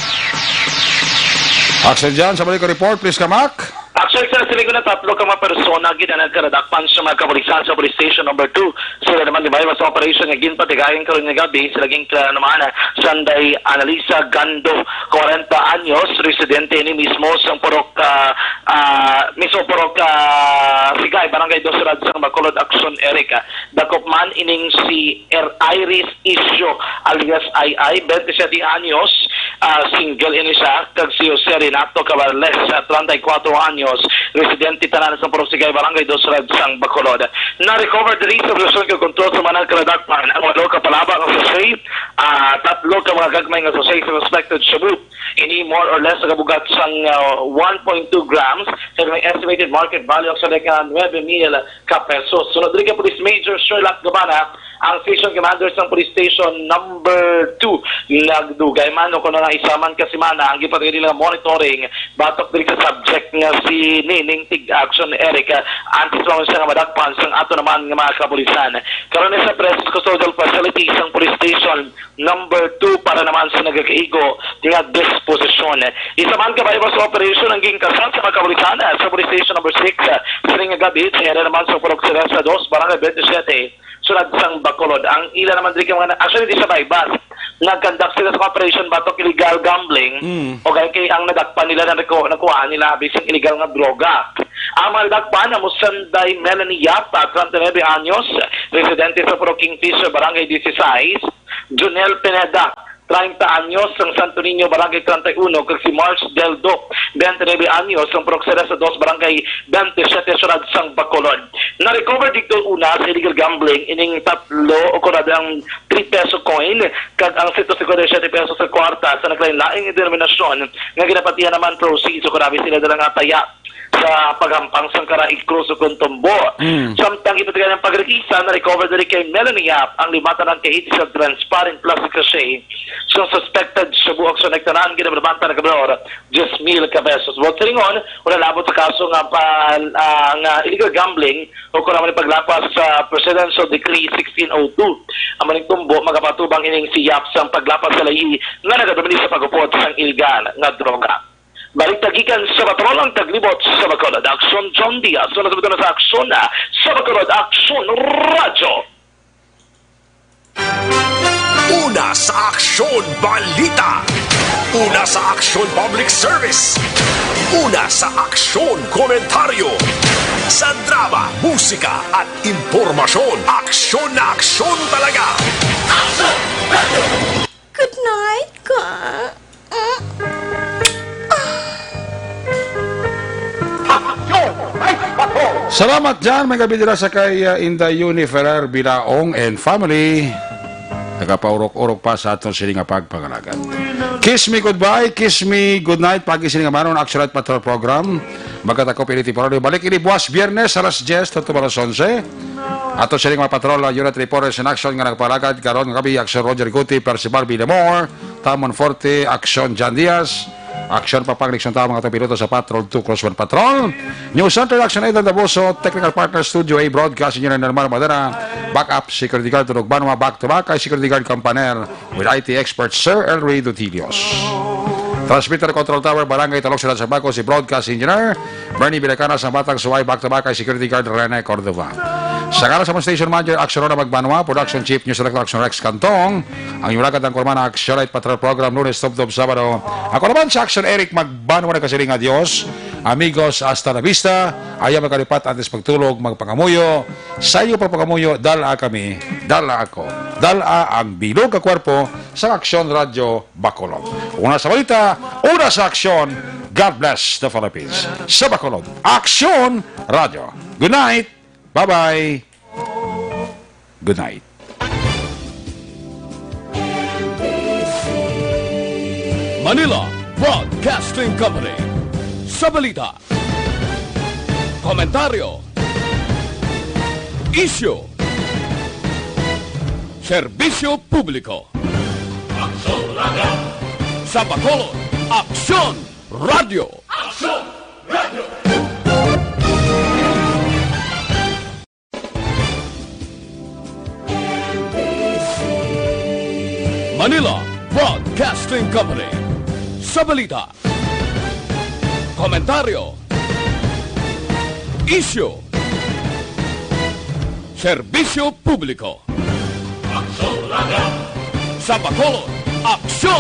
Aksyon dyan sa balik report, please, Kamak. Actually, sa siling ko na tatlo ka mga persona gid ang nagkaradakpan sa mga kapulisan sa Police Station Number Two. Sila naman, di ba, sa operation nga ginpatigayon karon nga gabi, sila ginkilala naman, ah, Sanday Analisa Gando, kwarenta anyos, residente ni mismo sang Purok, ah, ah, mismo Purok, ah, Sigay, Barangay Dos Rads, sang Bacolod, Aksyon Erica. Dakop man ining si Er Iris Isyo alias Ai Ai, twenty-seven anyos, ah, single ini siya, kag si Jose Renato Cabarles, ah, treinta y cuatro anyos, residente tanan sa Purok Sigay, Barangay Dos Rads, sang Bacolod. Na-recover diri sa operasyon kag kontrol sa mga nagkaradakpan ang walo ka palaba nga sachet, ah, tatlo ka mga gagmay nga sachet sa suspected shabu. Ini more or less nagabugat sang, ah, one point two grams, kag may estimated market value actually ka nuebe mil ka pesos. Sunod diri kay Police Major Sherlock Gabana, ang Station Commander sang Police Station Number Two. Nagdugay man o kuno nga isa man ka semana ang gipatay nila monitoring batok diri sa subject nga si Nining Tig Action Eric, ah, antes pa man siya nga madakpan sang ato naman nga mga kapulisan. Karon sa press custodial facility sang police station, number two para naman sa nagakaigo nga disposisyon. Isa man ka buy-bust operation ang ginkasal sa mga kapulisan, ah, sa Police Station number six, ah, sining nga gab-i, sa area naman sa Purok Cereza dos, Barangay twenty-seven, Syudad sang Bacolod. Ang ila naman diri kay mga, actually, di sa buy-bust. Nag-conduct sila sa operation batok illegal gambling. Mm. O kaya kay ang nadakpan nila na nako-, nakuhaan nila bising illegal nga droga. Ang mga nadakpan amo sanday Melanie Yap, treinta y nueve anyos, residente sa Purok Kingfisher, Barangay dieciséis, Junel Pineda, treinta anyos, sang Santo Niño, Barangay treinta y uno, kag si Mars Deldo, twenty-nueve anyos, sang Purok Cereza dos, Barangay twenty-siete, Syudad sang Bacolod. Na-recover dito una sa illegal gambling ining tatlo o kunwari ang three peso coin kag ang sento cincuenta y siete pesos sa kwarta sa naglain-laing denominasyon nga ginapatihan naman proceeds o kunwari sila dala nga taya sa paghampang sang karaig, krus ug tumbo. Mm. Samtang ipatigayon ang pagrekisa, na-recover diri kay Melanie Yap ang lima tanan ka eighty sa transparent plastic sachet sa suspected shabu ug sa nagtanan ginabanta na kabalor diyes mil ka pesos. Buot silingon, wala naabot sa kaso nga pa, ah, nga illegal gambling o kung ano ni paglapas sa Presidential Decree sixteen oh two. Ang maning tumbo magapatubang ining si Yap sang paglapas sa layi nga nagadomini sa pagupod sang illegal nga droga. Balik ta gikan sa patrol ang taglibot sa Bacolod. Aksyon John Diaz, una sa butang sa aksyon, ah, sa Bacolod, Aksyon Radyo. Una sa aksyon, balita. Una sa aksyon, public service. Una sa aksyon, komentaryo. Sa drama, musika, at impormasyon, aksyon na aksyon talaga. Aksyon Radyo! Good night, ka. Salamat, Jan. May gabi dira sa kay, uh, Inday Yuni Ferrer Bilaong and family. Nagapaurok-urok pa sa aton sini nga pagpangalagad. Kiss me goodbye, kiss me goodnight. Pagi sini nga manon, Action Night Patrol Program. Magkatakop ini temporaryo. Balik ini buwas Biyernes, alas diyes, hangtod alas onse. Ato sini nga mga patrol, uh, unit reporters in action nga nagpalagad karon nga gabi, Action Roger Guti, Percival Villamor, Tamon Forte, Action Jan Diaz, Action Papang Nixon Tama, nga piloto sa Patrol two Crossman Patrol. News Center, Action Aidan Daboso, Technical Partner Studio A, Broadcast Engineer Norman Madera, Backup Security Guard Tunog Banwa, Back to Back kay Security Guard Kampaner, with I T expert Sir Elry Dutilios. Transmitter Control Tower, Barangay Talok, Syudad sa Baco, si Broadcast Engineer Bernie Vilacana, sa Batang Suway, Back to Back kay Security Guard Rene Cordova. Sa ngalan sa mga station manager, Action Rona Magbanwa, Production Chief, News Director, Action Rex Cantong, ang inyong lagad ang kurman, Action Night Patrol Program, Lunes, Tubtob, Sabado. Ako naman si Action Eric Magbanwa, nagkasiring nga, "Adios, amigos, hasta la vista." Ayaw magkalipat, antes pagtulog, magpangamuyo. Sa iyo pagpangamuyo, dala kami, dala ako, dala ang bilog nga kwerpo sa Action Radyo Bacolod. Una sa balita, una sa aksyon. God bless the Philippines. Sa Bacolod, Action Radyo. Good night. Bye-bye. Good night. Manila Broadcasting Company. Sa balita, komentaryo, isyu, serbisyo publiko. Aksyon Radyo. Sa Bacolod, Aksyon Radyo. Aksyon Radyo. Manila Broadcasting Company. Sa balita, komentaryo, isyu, serbisyo publiko. Aksyon Radyo. Sa Bacolod, Aksyon